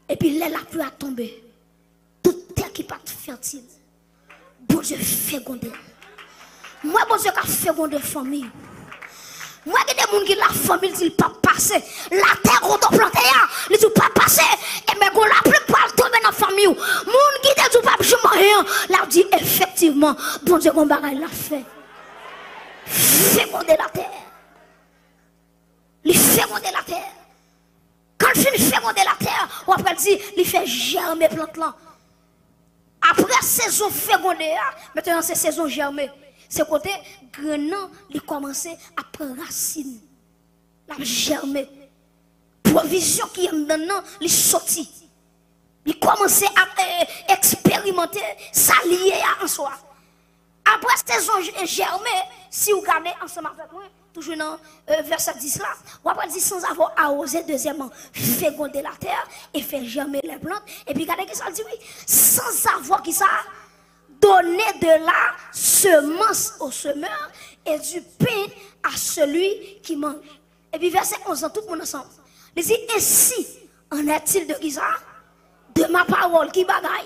Epi lè lapli a tonbe, tout tè ki pa t fètil, Bondye féconder l. M wè Bondye ka féconder fanmi. M wè gen de moun ki la, fanmi l di l p ap pase. Latè kote w plante a, li di w p ap pase. Enben, gon lapli k pral tonbe nan fanmi w. Moun ki te di w p ap janm anyen an, l ap di efektivman, Bondye gon bagay l ap fè. Féconder latè. Li féconder latè. Kan l fin féconder latè, w ap wè l di, li fè jèmen plant lan. Apre sezon féconder a, mentnan se sezon jèmen. Se kote grenn nan, li kòmanse ap pran rasin. L ap jèmen. pwovizyon ki anndan l nan, li soti. Li kòmanse ap, eh, eksperimante sa li ye a an swa. Apre sezon jè-, jèmen, si w gade ansanm avèk mwen, toujou nan, eh, vèsè dis la, w ap wè l di, sans avoir arrosé, deuxièmement, féconder la terre et faire germer les plantes. Epi gade ki sa l di, wi, sans avoir ki sa, donner de la semence au semeur et du pain à celui qui mange. Epi vèsè onz lan, tout moun ansanm. Li di, ainsi en est-il de ki sa? De ma parole, ki bagay?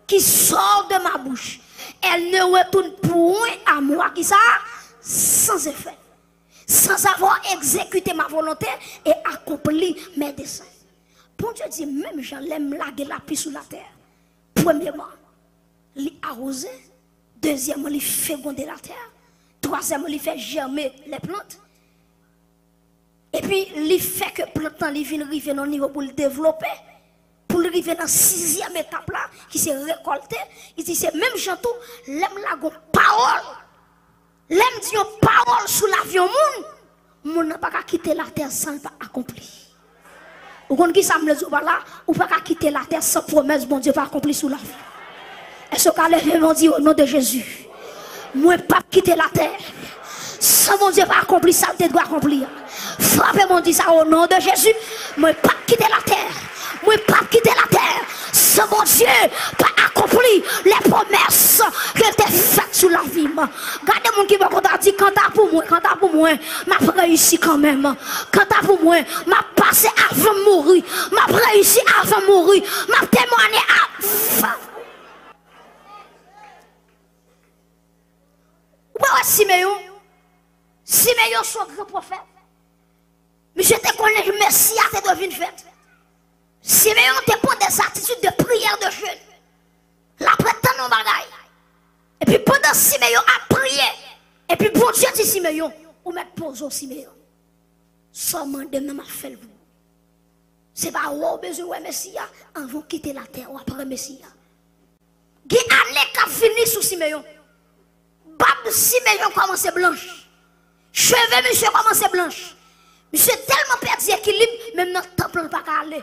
Qui sort de ma bouche. Elle ne retourne point à moi, ki sa? Sans effet. Sans avoir exécuté ma volonté et accompli mes desseins. Bondye di, menm jan lè m lage lapli sou latè, premyèman, li awoze, dezyèmman, li fegonde latè, twazyèmman, li fè jèmen lè plant, epi li fè ke plant lan li vin rive nan nivo pou l devlope, pou l rive nan sizyèm etap la, ki se rekòlte, li di se menm jan tou, lè m lage yon pawòl, lè m di yon pawòl sou lavi yon moun, moun nan pa ka kite latè san l pa akonpli. Ou konn ki sa m vle di w pa la? Ou pa ka kite latè san pwomès Bondye pa akonpli sou lavi. Èske w ka leve men w di, o non de Jezi, mwen p ap kite latè san Bondye pa akonpli sa l te dwe akonpli a? Frape men w di sa, o non de Jezi, mwen p ap kite latè, mwen p ap kite latè san Bondye pa akonpli les promesses ke l te fèt sou lavi m. Gade moun ki bò kote a, di, kanta pou mwen, kanta pou mwen, m ap reyisi kanmenm. Kanta pou mwen, m ap pase avan m mouri. M ap reyisi avan m mouri. M ap temwanye avan. Ou pa wè Simeyon? Simeyon se yon gran pwofèt. Misye te konnen Mesi a te dwe vin fèt. Simeyon te pran des attitudes de prière, de jeûne. L ap tann yon bagay. Epi pandan Simeyon ap priye, epi Bondye di Simeyon, ou mèt poze w, Simeyon. Sa w mande m nan, m ap fè l pou ou. Se pa wè w bezwen wè Mesi a, anvan w kite latè, w ap wè Mesi a. Gen ane k ap vini sou Simeyon. Bab Simeyon kòmanse blanch. Cheve misye kòmanse blanch. Misye tèlman pèdi ekilib, menm nan tanp lan, li pa ka ale.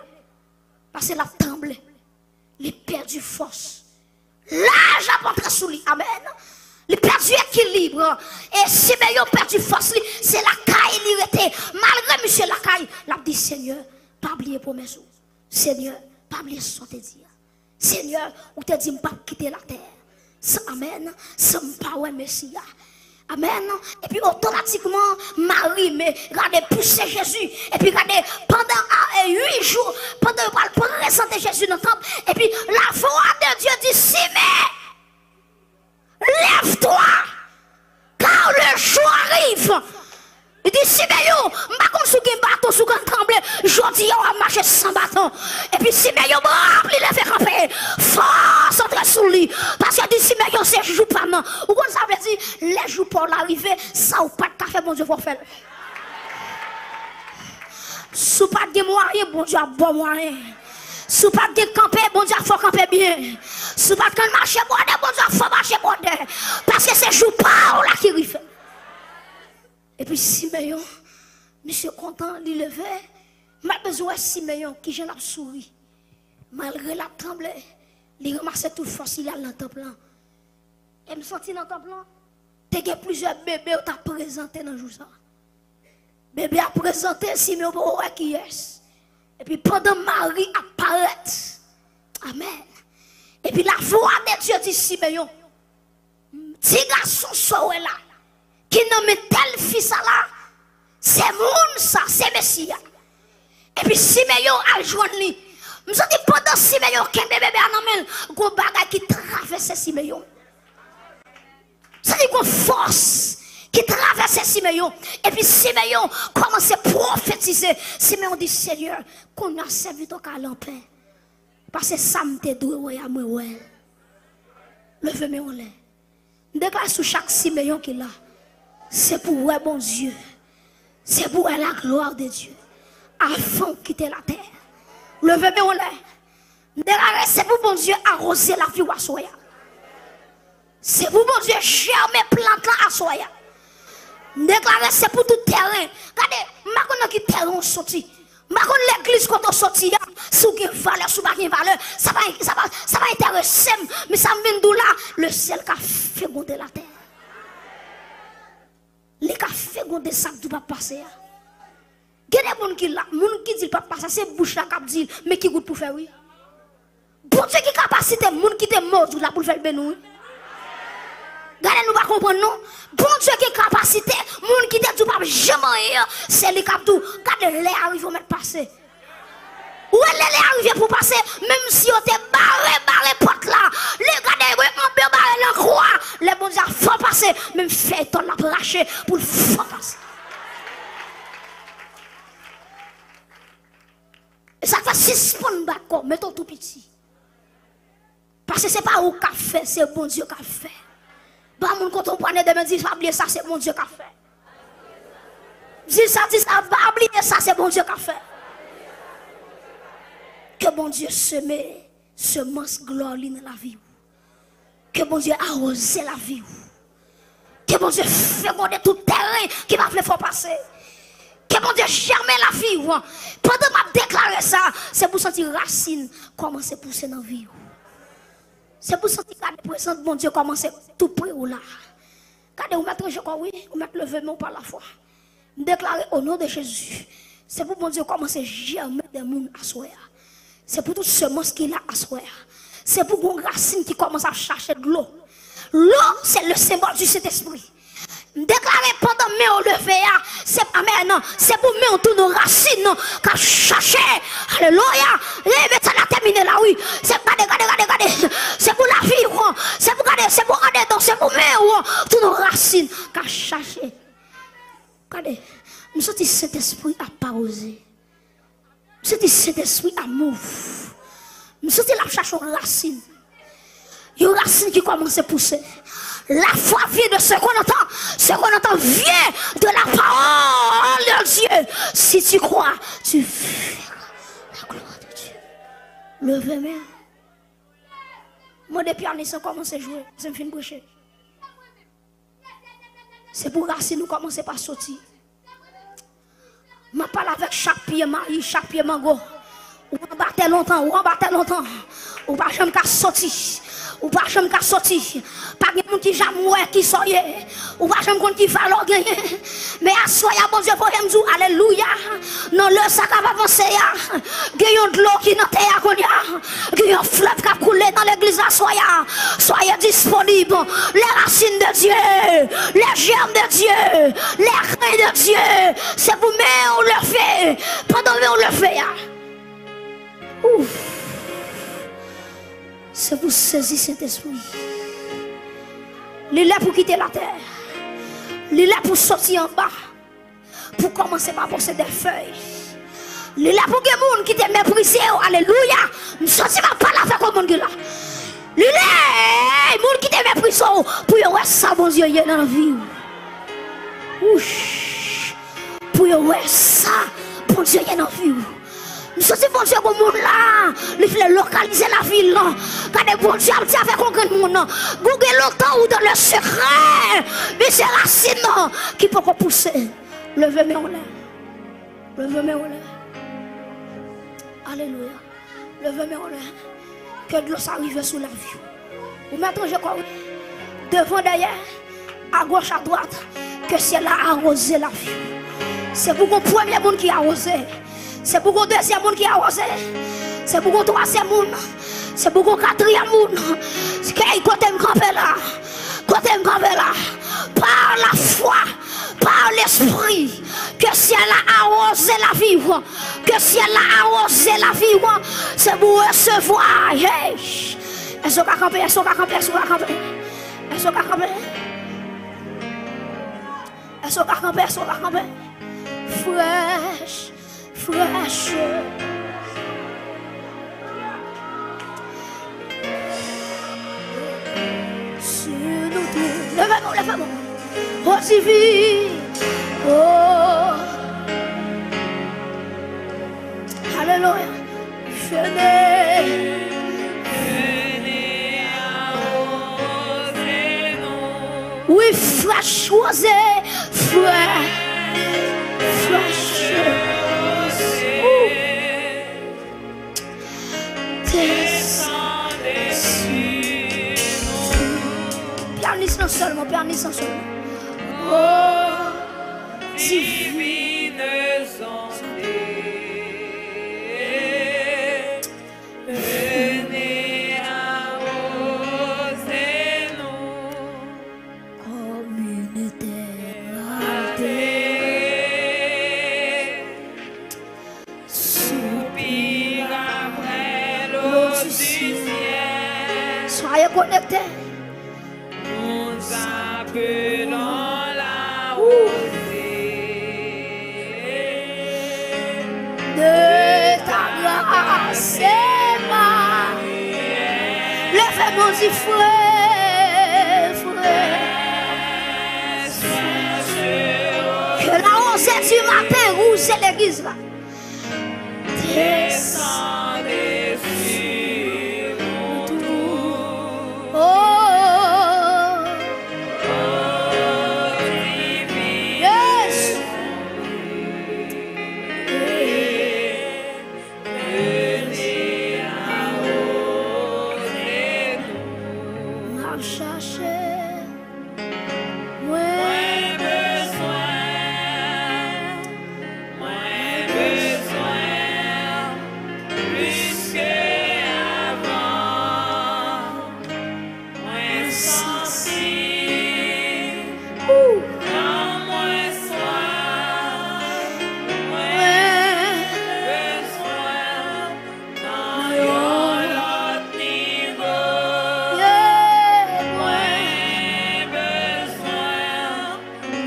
Paske l ap tranble. Li pèdi fòs. Laj ap antre sou li. Amèn. Li pèdi ekilib. E Simeyon pèdi fòs li. Se lakay li rete. Malgre misye lakay, l ap di, Senyè, pa bliye pwomès ou. Senyè, pa bliye sa w te di a. Senyè, ou te di m p ap kite latè san, amèn, san m pa wè Mesi a. Amèn. Epi otomatikman, Mari, men, gade, pouse Jezi. Epi gade, pandan, a, e, uit jou, pandan yo pral prezante Jezi nan tanp, epi la voix de Dieu dit, Simeyon, lève-toi, car le jour arrive. Li di, Simeyon, m pa konn si w gen baton, si w konn tranble, jodi a w ap mache san baton. Epi Simeyon, bra ap li leve kanpe, fòs antre sou li. Paske di Simeyon, se jou pa m nan. Ou konn sa vle di, lè jou pa w la rive, sa w pa t ka fè, Bondye fè w fè l. Si w pa t gen mwayen, Bondye ap ba w mwayen. Si w pa t gen kanpe, Bondye ap fè w kanpe byen. Si w pa t konn mache bwòdè, Bondye ap fè w mache bwòdè. Paske se jou pa w la ki rive. Epi Simeyon, misye kontan, li leve. M ap bezwen wè Simeyon, kijan l ap souri. Malgre l ap tranble, li ranmase tout fòs li, li al nan tanp lan. E m santi nan tanp lan, te gen plizyè bebe yo t ap prezante nan jou sa a. Bebe a prezante, Simeyon poko wè kiyès. Epi pandan Mari ap parèt, amèn. Epi la voix de Dieu di Simeyon, ti gason sa w wè la, ki nan men tèl fi sa la, se moun sa, se Mesi a. Epi Simeyon al jwenn li. M santi pandan Simeyon kenbe bebe a nan men l, gon bagay ki travèse Simeyon. Santi gon fòs ki travèse Simeyon. Epi Simeyon kòmanse pwofetize. Simeyon di, Senyè, kounye a sèvitè w ka al anpè. Paske sa m te dwe wè a, mwen wè l. Leve men w anlè. M deklare sou chak Simeyon ki la, se pou w wè Bondye. Se pou w wè la gloire de Dieu. Avan w kite latè. Leve men w anlè. M deklare se pou Bondye awoze lavi w aswè a. Se pou Bondye jèmen plant lan aswè a. M deklare se pou tout tèren. Gade, m pa konn nan ki tèren w soti. M pa konn legliz kote w soti a, si w gen valè, si w pa gen valè, sa pa, sa pa, sa pa enterese m. Men sa m vin di w la, le syèl ka fegonde latè. Li ka fegonde sa k di w p ap pase a. Gen de moun ki la, moun ki di l p ap pase, se bouch la k ap di l, men ki wout pou fè, wi. Bondye gen kapasite, moun ki te modi w la pou l fè l beni w, wi. Gade, nou pa konprann, non. Bondye gen kapasite, moun ki te di w p ap janm anyen an, se li k ap di w, gade, lè a rive, w mèt pase. Ou wè, lè, lè a rive pou w pase, menm si yo te bare, bare pòt la, lè, gade, yo anbe bare nan kwa, lè Bondye a fè w pase, menm fèy tòl la ap rache pou l fè w pase. E sa k fè, sispann bat kò w, mete w tou piti. Paske se pa ou k ap fè, se Bondye k ap fè. Ba moun kote w pwale demen, di, pa bliye sa, se Bondye k ap fè. Di sa, di sa, pa bliye sa, se Bondye k ap fè. Ke Bondye seme semans glwa li nan lavi w. Ke Bondye awoze lavi w. Ke Bondye fegonde tout teren ki pa vle fè w pase. Ke Bondye jèmen lavi w. Pandan m ap deklare sa, se pou w santi rasin kòmanse pouse nan vi w. Se pou w santi gade prezans Bondye kòmanse tou pre w la. Gade, ou mèt ranje kò w, wi, ou mèt leve men w pa lafwa. M deklare, o non de Jezi, se pou Bondye kòmanse jèmen de moun aswè a. Se pou tout semans ki la aswè a. Se pou gon rasin ki kòmanse ap chache dlo. L'eau, c'est le symbole du Saint-Esprit. M deklare pandan men w leve a, se, amèn, se pou men w tounen rasin k ap chache. Alelouya. E, men sa la tèmine la, wi. Se, gade, gade, gade, gade. Se pou lavi w, se pou, gade, se pou andedan, se pou men w tounen rasin k ap chache. Gade, m santi Sentespri ap awoze. M santi Sentespri ap move. M santi l ap chache yon rasin. Yon rasin ki kòmanse pouse. La foi vient de ce qu'on entend, ce qu'on entend vient de la parole de Dieu. Si tu crois, tu verras la gloire de Dieu. Leve men. Mande pyanis lan kòmanse jwe, se m fin preche. Se pou rasin ou kòmanse pa soti. M ap pale avèk chak pye mayi, chak pye mango. Ou anba tè lontan, ou anba tè lontan. Ou pa janm ka soti. Ou pa janm ka soti. Pa gen moun ki janm wè kisa w ye. Ou pa janm konn ki valè w genyen. Men aswè a, Bondye voye m di w, alelouya. Nan lè sa k ap avanse a, gen yon dlo ki nan tè a kounye a. Gen yon flèv k ap koule nan legliz la, soyez, soyez disponibles. Les racines de Dieu, les germes de Dieu, les grains de Dieu. Se pou men w leve. Pandan men w leve a. Ouf. Se pou sezi Sentespri. Li lè pou kite latè. Li lè pou soti anba. Pou kòmanse pa pose de fèy. Li la pou gen moun ki te meprize w. Alelouya. M santi m ap pale avèk yon moun ki la. Li la, moun ki te meprize w, pou yo wè sa Bondye ye nan vi w. Wouch. Pou yo wè sa Bondye ye nan vi w. M santi Bondye gon moun la. Li vle lokalize lavi l lan. Gade Bondye ap di avèk yon grenn moun. Ou gen lontan ou dans le secret. Men se rasin nan ki poko pouse. Leve men w anlè. Leve men w anlè. Alelouya. Leve men w anlè. Ke dlo sa rive sou lavi w. Ou mèt ranje kò w. Devan, dèyè, agoch, adwat. Ke syèl la awoze lavi w. Se pou gon premye moun ki awoze. Se pou gon dezyèm moun ki awoze. Se pou gon twazyèm moun. Se pou gon katriyèm moun. Kèy kote m kanpe la. Kote m kanpe la. Par la foi. Par Lespri, ke syèl la awoze lavi w. Ke syèl la awoze lavi w. Se pou resevwa. Hey! Èske w ka kanpe? Èske w ka kanpe? Èske w ka kanpe? Èske w ka kanpe? Èske w ka kanpe? Èske w ka kanpe? Frèch. Frèch. Si nou tou. Leve men w, leve men w. O divi. O. Alelouya. Vini. Wi, frèch woze, frè, frèch. Pè, nou chante. Oh, divine santé, venez arroser nous comme une terre altérée. Soupir après l'eau du ciel. Soyez connectés. Nous appelons la rosée de ta grâce, Emmanuel. Leve men w, di, frè, frè. Que la rosée du matin rouge legliz la. Descendez sur nous tous. Oh, divine, yes. Venez arroser nous. M ap chache. Mwen bezwen, mwen bezwen plis ke avan. Mwen santi nan mwen swaf. Mwen bezwen nan yon lòt nivo. Yeah, mwen bezwen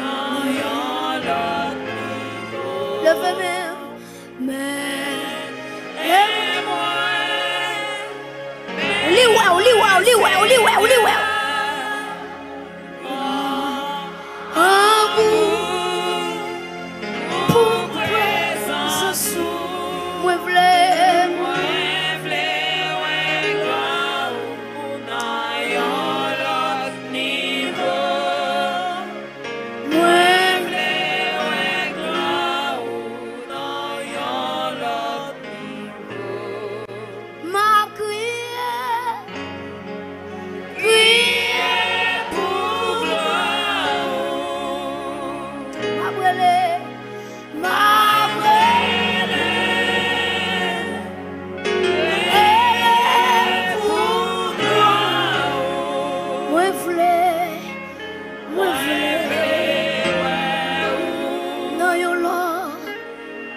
nan yon lòt nivo. Leve men w. Men, men mwen. Li wè w, li wè w, li wè w, li wè w, li wè w. An gou pou prezans ou. Mwen vle, mwen vle wè glwa ou nan yon lòt nivo. Mwen vle wè glwa ou nan yon lòt nivo. M ap kriye, kriye pou glwa ou. M ap rele, m ap rele, rele pou glwa ou. Mwen vle, mwen vle wè ou nan yon lòt,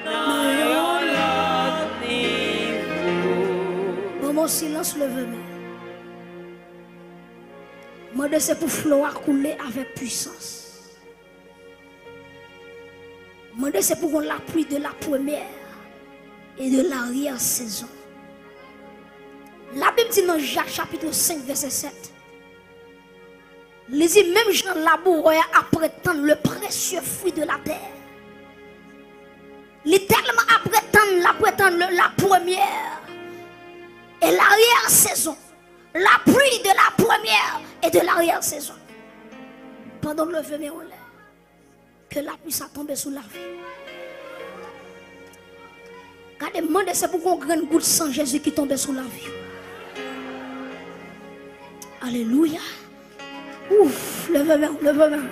nan yon lòt nivo. Ban m yon silans, leve men. Mande se pou flo a koule avèk pwisans. Mande se pou gon lapli de la première et de l'arrière-saison. Labib di nan Jak chapit senk vèsè sèt, li di, menm jan labourè a ap tann le précieux fruit de la terre, li tèlman ap tann, l ap tann le, la première et l'arrière-saison. La pluie de la première et de l'arrière-saison. Pandan w leve men w anlè, ke lapli sa tonbe sou lavi w. Gade, mande se pou gon grenn gout san Jezi ki tonbe sou lavi w. Alelouya. Ouf, leve men w, leve men w.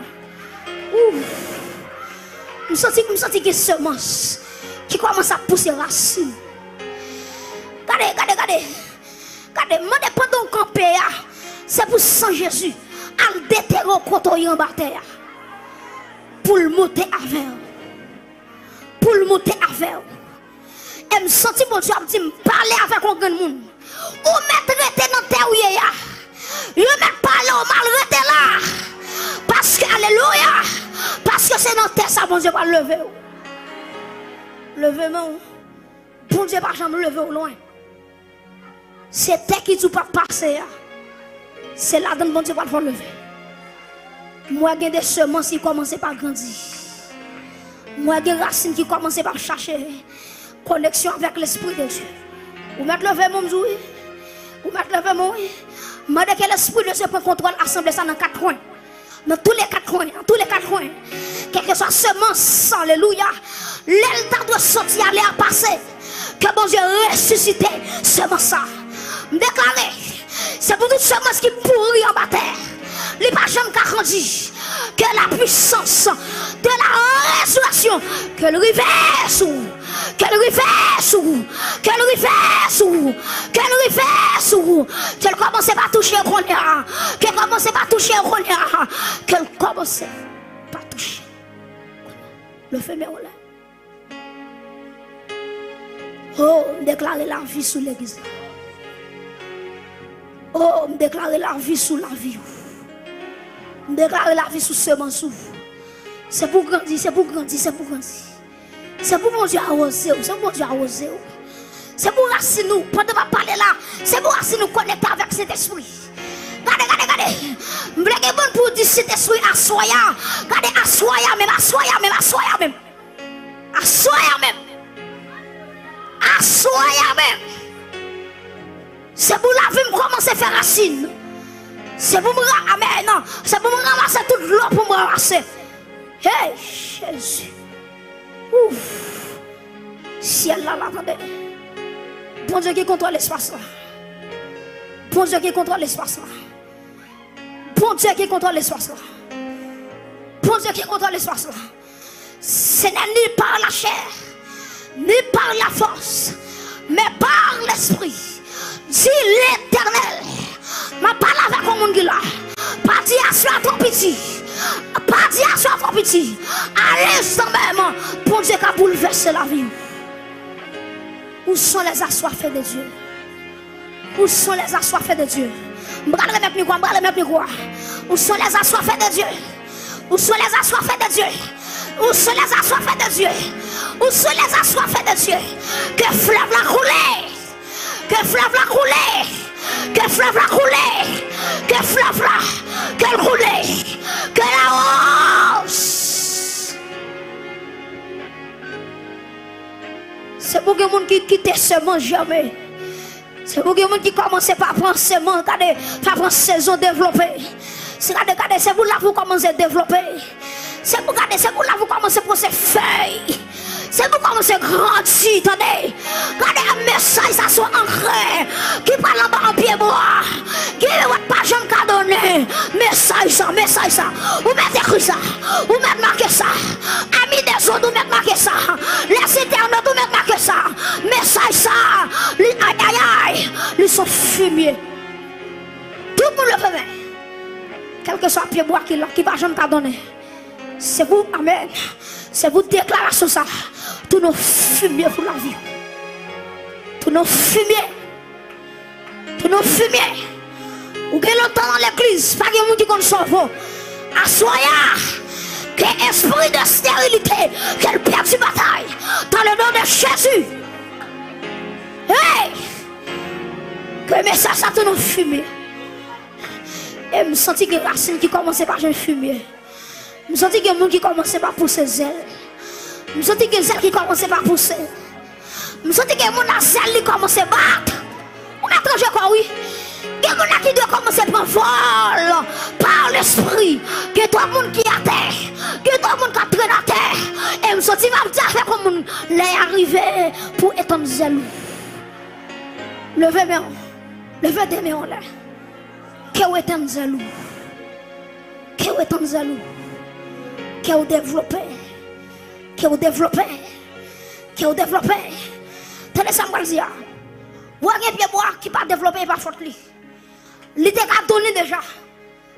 Ouf. M santi, m santi gen semans ki kòmanse ap pouse rasin. Gade, gade, gade. Gade, mande pandan w kanpe a, se pou san Jezi al detere w kote w ye anba tè a. Pou l moute avè w. Pou l moute avè w. E m santi Bondye ap di m, pale avèk yon grenn moun. Ou mèt rete nan tè w ye a. Yo mèt pale w mal, rete la. Paske, alelouya, paske se nan tè sa Bondye pral leve w. Leve men w. Bondye pa janm leve w lwen. Se tè ki di w p ap pase a, se ladan l Bondye pral fè w leve. M wè gen de semans ki kòmanse pa grandi. M wè gen rasin ki kòmanse pa chache koneksyon avèk Lespri de Dye. Ou mèt leve men w, m di w wi. Ou mèt leve men w, wi. Mande ke Lespri de Dye pran kontwòl asanble sa nan kat kwen. Nan tou le kat kwen, nan tou le kat kwen. Kèlkeswa semans, alelouya. Lè l ta dwe soti ale a pase. Ke Bondye resisite semans sa. M deklare, se pou tout semans ki pouri anba tè, Li pa janm ka grandi. Ke la puissance de la résurrection, ke l rive sou ou. Ke l rive sou ou. Ke l rive sou ou. Ke l rive sou ou. Ke l kòmanse pa touche w kounye a. Ke l kòmanse pa touche w kounye a. Ke l kòmanse pa touche w. Leve men w anlè. Oh, m deklare lavi sou legliz la. Oh, m deklare lavi sou lavi w. M deklare lavi sou semans ou. Se pou grandi, se pou grandi, se pou grandi. Se pou Bondye awoze w, se pou Bondye awoze w. Se pou rasin ou, pandan m ap pale la, se pou rasin ou konekte avèk Sentespri. Gade, gade, gade. M vle gen moun pou di Sentespri aswè a. Gade aswè a menm, aswè a menm, aswè a menm. Aswè a menm. Aswè a menm. Se pou lavi m kòmanse fè rasin. Se pou m ra-, amèn. Se pou m ranmase tout dlo pou m ranmase. Hey, Jezi. Ouf. Syèl la, la, tande. Bondye gen kontwòl espas la. Bondye gen kontwòl espas la. Bondye gen kontwòl espas la. Bondye gen kontwòl espas la. Senyè, ni par la chair, ni par la force, mais par l'esprit, di Letènèl. M ap pale avèk yon moun ki la. Pa di aswè a twò piti. Pa di aswè a twò piti. Alèz kanmenm. Bondye ka boulvèse lavi w. Où sont les assoiffés de Dieu? Où sont les assoiffés de Dieu? M pral remèt mikwo a, m pral remèt mikwo a. Où sont les assoiffés de Dieu? Où sont les assoiffés de Dieu? Où sont les assoiffés de Dieu? Où sont les assoiffés de Dieu? Ke flèv la koule. Ke flèv la koule. Ke flèv la koule. Ke flèv la, ke l koule. Ke la rose. Se pou gen moun ki kite semans jèmen. Se pou gen moun ki kòmanse pa pran semans, gade, pa pran sezon devlope. Se gade, gade, se pou lavi w kòmanse devlope. Se pou gade, se pou lavi w kòmanse pouse fèy. Se pou kòmanse grandi, tande. Gade, mesaj sa se yon ankrè ki pral anba yon pye bwa. Ki w pa janm ka donnen. Mesaj sa, mesaj sa. Ou mèt ekri sa. Ou mèt make sa. Amis des autres, ou mèt make sa. Les internautes, ou mèt make sa. Mesaj sa, li, ay, ay, ay, li se yon fimye. Tout moun leve men. Kèlkeswa pye bwa ki la, ki pa janm ka donnen. Se pou, amèn. Se pou deklarasyon sa tounen fimye pou lavi w. Tounen fimye. Tounen fimye. Ou gen lontan nan legliz, pa gen moun ki konn sa w vo. Aswè a, ke espri de sterilite, ke l pèdi batay. Dans le nom de Jésus. Hey! Ke mesaj sa tounen fimye. E m santi gen rasin ki kòmanse pa jwenn fimye. M santi gen moun ki kòmanse pa pouse zèl. M santi gen zèl ki kòmanse pa pouse. M santi gen moun la zèl li kòmanse bat. Ou mèt ranje kò w wi. Gen moun la ki dwe kòmanse pran vòl pa lespri. Gen twòp moun ki atè. Gen twòp moun k ap trennen atè. E m santi m ap di avèk yon moun, lè a rive pou etann zèl ou. Leve men w. Leve de men w anlè. Ke w etann zèl ou. Ke w etann zèl ou. Ke w devlope. Ke w devlope. Ke w devlope. Tande sa m pral di a. Ou wè gen pye bwa ki pa devlope, e pa fòt li. Li te ka donnen deja.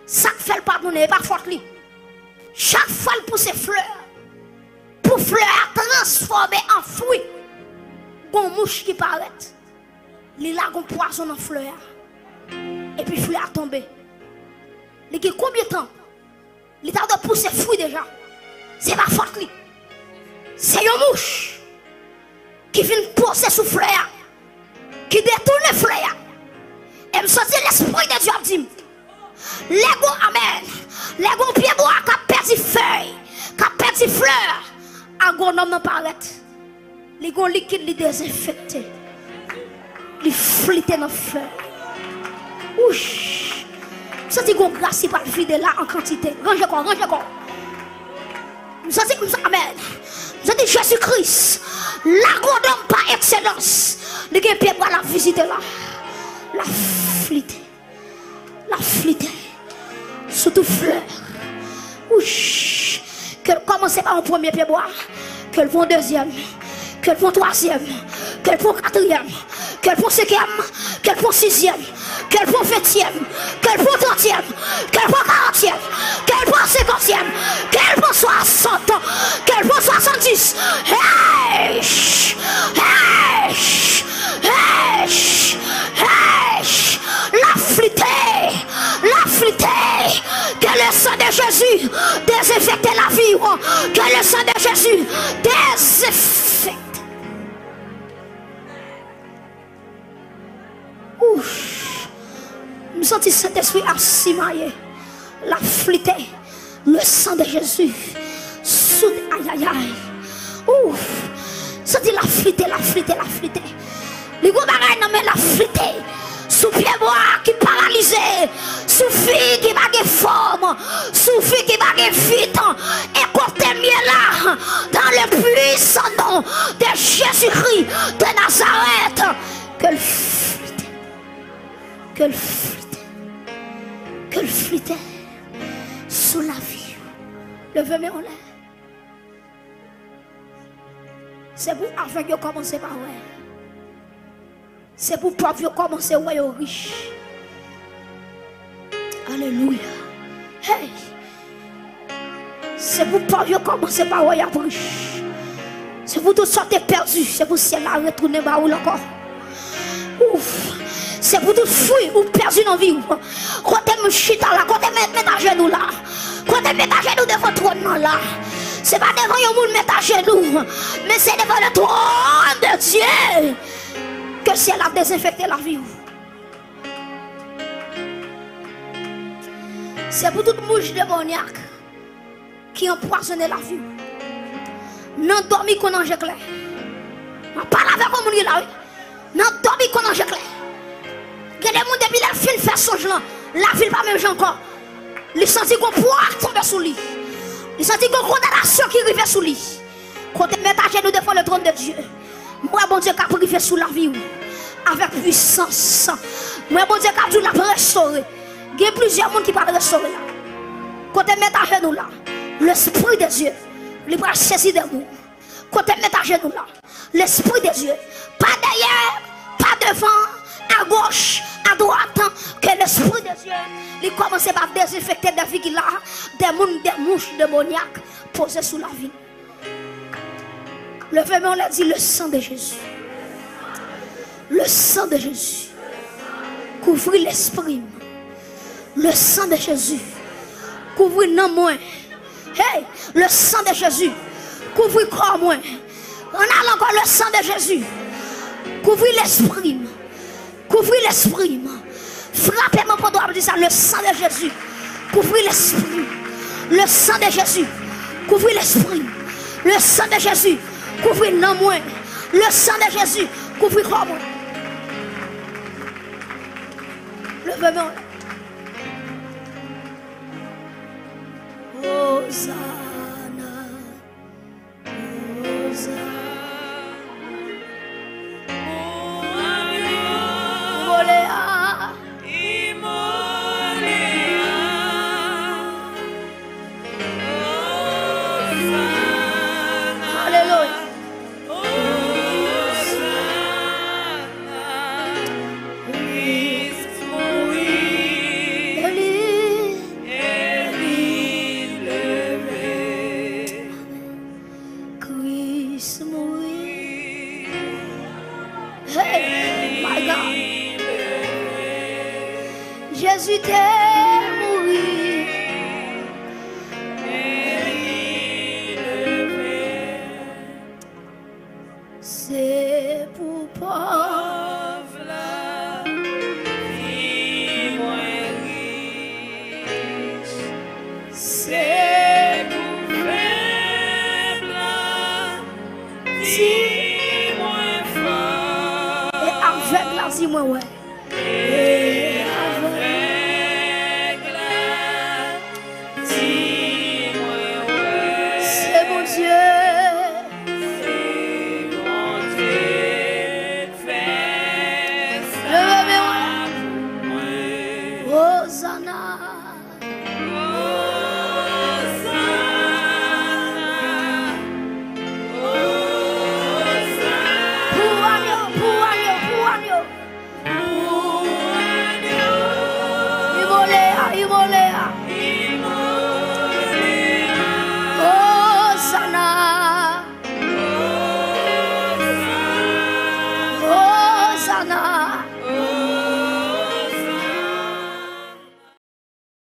Sa k fè l pa donnen, e pa fòt li. Chak fwa l pouse flè, pou flè a transfòme an fwi, gon mouch ki parèt. Li lage yon pwazon nan flè a. Epi flè a tonbe. Li gen konbyen tan li ta dwe pouse fwi deja? Se pa fòt li. Se yon mouch ki vin poze sou flè a, ki detounen flè a. E m santi Lespri de Dye ap di m, lè gon, amèn, lè gon pye bwa k ap pèdi fèy, k ap pèdi flè, agwonòm nan parèt. Li gon likid, li dezenfekte. Li flite nan flè. Wouch. M santi gon gras ki pral vide la an kantite. Ranje kò, ranje kò. M santi, m sa-, amèn. M santi Jezi Kris, lagwonòm pa ekselans, li gen pye bwa l ap vizite la. L ap flite. L ap flite. sou tout flè. Wouch! Ke l kòmanse pa yon premye pyebwa, ke l pran dezyèm, ke l pran twazyèm, ke l pran katriyèm, ke l pran senkyèm, ke l pran sizyèm, ke l pran ventyèm, ke l pran trantyèm, ke l pran karantyèm, ke l pran senkantyèm, ke l pran swasant, ke l pran swasanndis. Hey! Hey! Hey! Hey! L ap flite! L ap flite! Que le sang de Jésus désinfecte la vie. Que le sang de Jésus désinfecte. Ouf. M santi Sentespri ap simaye. L ap flite. Le sang de Jésus. Sou, ayayay. Ouf. Santi l ap flite, l ap flite, l ap flite. Li gon bagay nan men l ap flite. Sou pyebwa ki paralize. Sou fi ki pa gen fòm. Sou fi ki pa gen vit. E kote m ye la. Dans le puissant nom de Jésus-Christ de Nazareth. Ke l flite. Ke l flite. Ke l flite. Sou lavi. Leve men w anlè. Se pou avèg yo kòmanse pa wè. Se pou pòv yo kòmanse wè yo rich. Alelouya. Hey! Se pou pòv yo kòmanse pa wè y ap rich. Se pou tout sa w te pèdi, se pou syèl la retounen ba ou l ankò. Ouf! Se pou tout fwi ou pèdi nan vi w. Kote m chita la, kote m met ajenou la. Kote m met ajenou devan twòn nan la. Se pa devan yon moun met ajenou, men se devan le trône de Dieu ke syèl la dezenfekte lavi w. Se pou tout mouch demonyak ki anpwazonnen lavi w. Nan dòmi konn anje klè. M ap pale avèk yon moun ki la, wi. Nan dòmi konn anje klè. Gen de moun depi lè l fin fè sonj lan, lavi l pa menm jan ankò. Li santi gon pwa k tonbe sou li. Li santi gon kondanasyon ki rive sou li. Kote m met ajenou devan le trône de Dieu. M wè Bondye k ap rive sou lavi w avèk pwisans. M wè Bondye k ap di w l ap restore. Gen plizyè moun ki pral restore la. Kote m met ajenou la, Lespri de Dye, li pral sezi de moun. Kote m met ajenou la, Lespri de Dye, pa dèyè, pa devan, agoch, adwat, ke Lespri de Dye, li kòmanse pa dezenfekte de vi ki la, de moun, de mouch demonyak poze sou lavi. Leve men w lè di, le sang de Jésus. Le sang de Jésus. Kouvri lespri m. Le sang de Jésus. Kouvri nanm mwen. Hey, le sang de Jésus. Kouvri kò mwen. Ann al ankò, le sang de Jésus. Kouvri lespri m. Kouvri lespri m. Frape men w pandan w ap di sa, le sang de Jésus. Kouvri lespri m. Le sang de Jésus. Kouvri lespri m. Le sang de Jésus. Kouvri nanm mwen. Le sang de Jésus. Kouvri kò mwen. Leve men w. Ozana. Alelouya. Kris mouri. Hey, my God. Jezi te mouri. Se pou pòv la, vi mwen rich. Se pou fèb la, di mwen fò. E avèg la, di mwen wè. E avèg la, di mwen wè. Se Bondye. Se Bondye k fè sa pou mwen. Ozana. Imole a.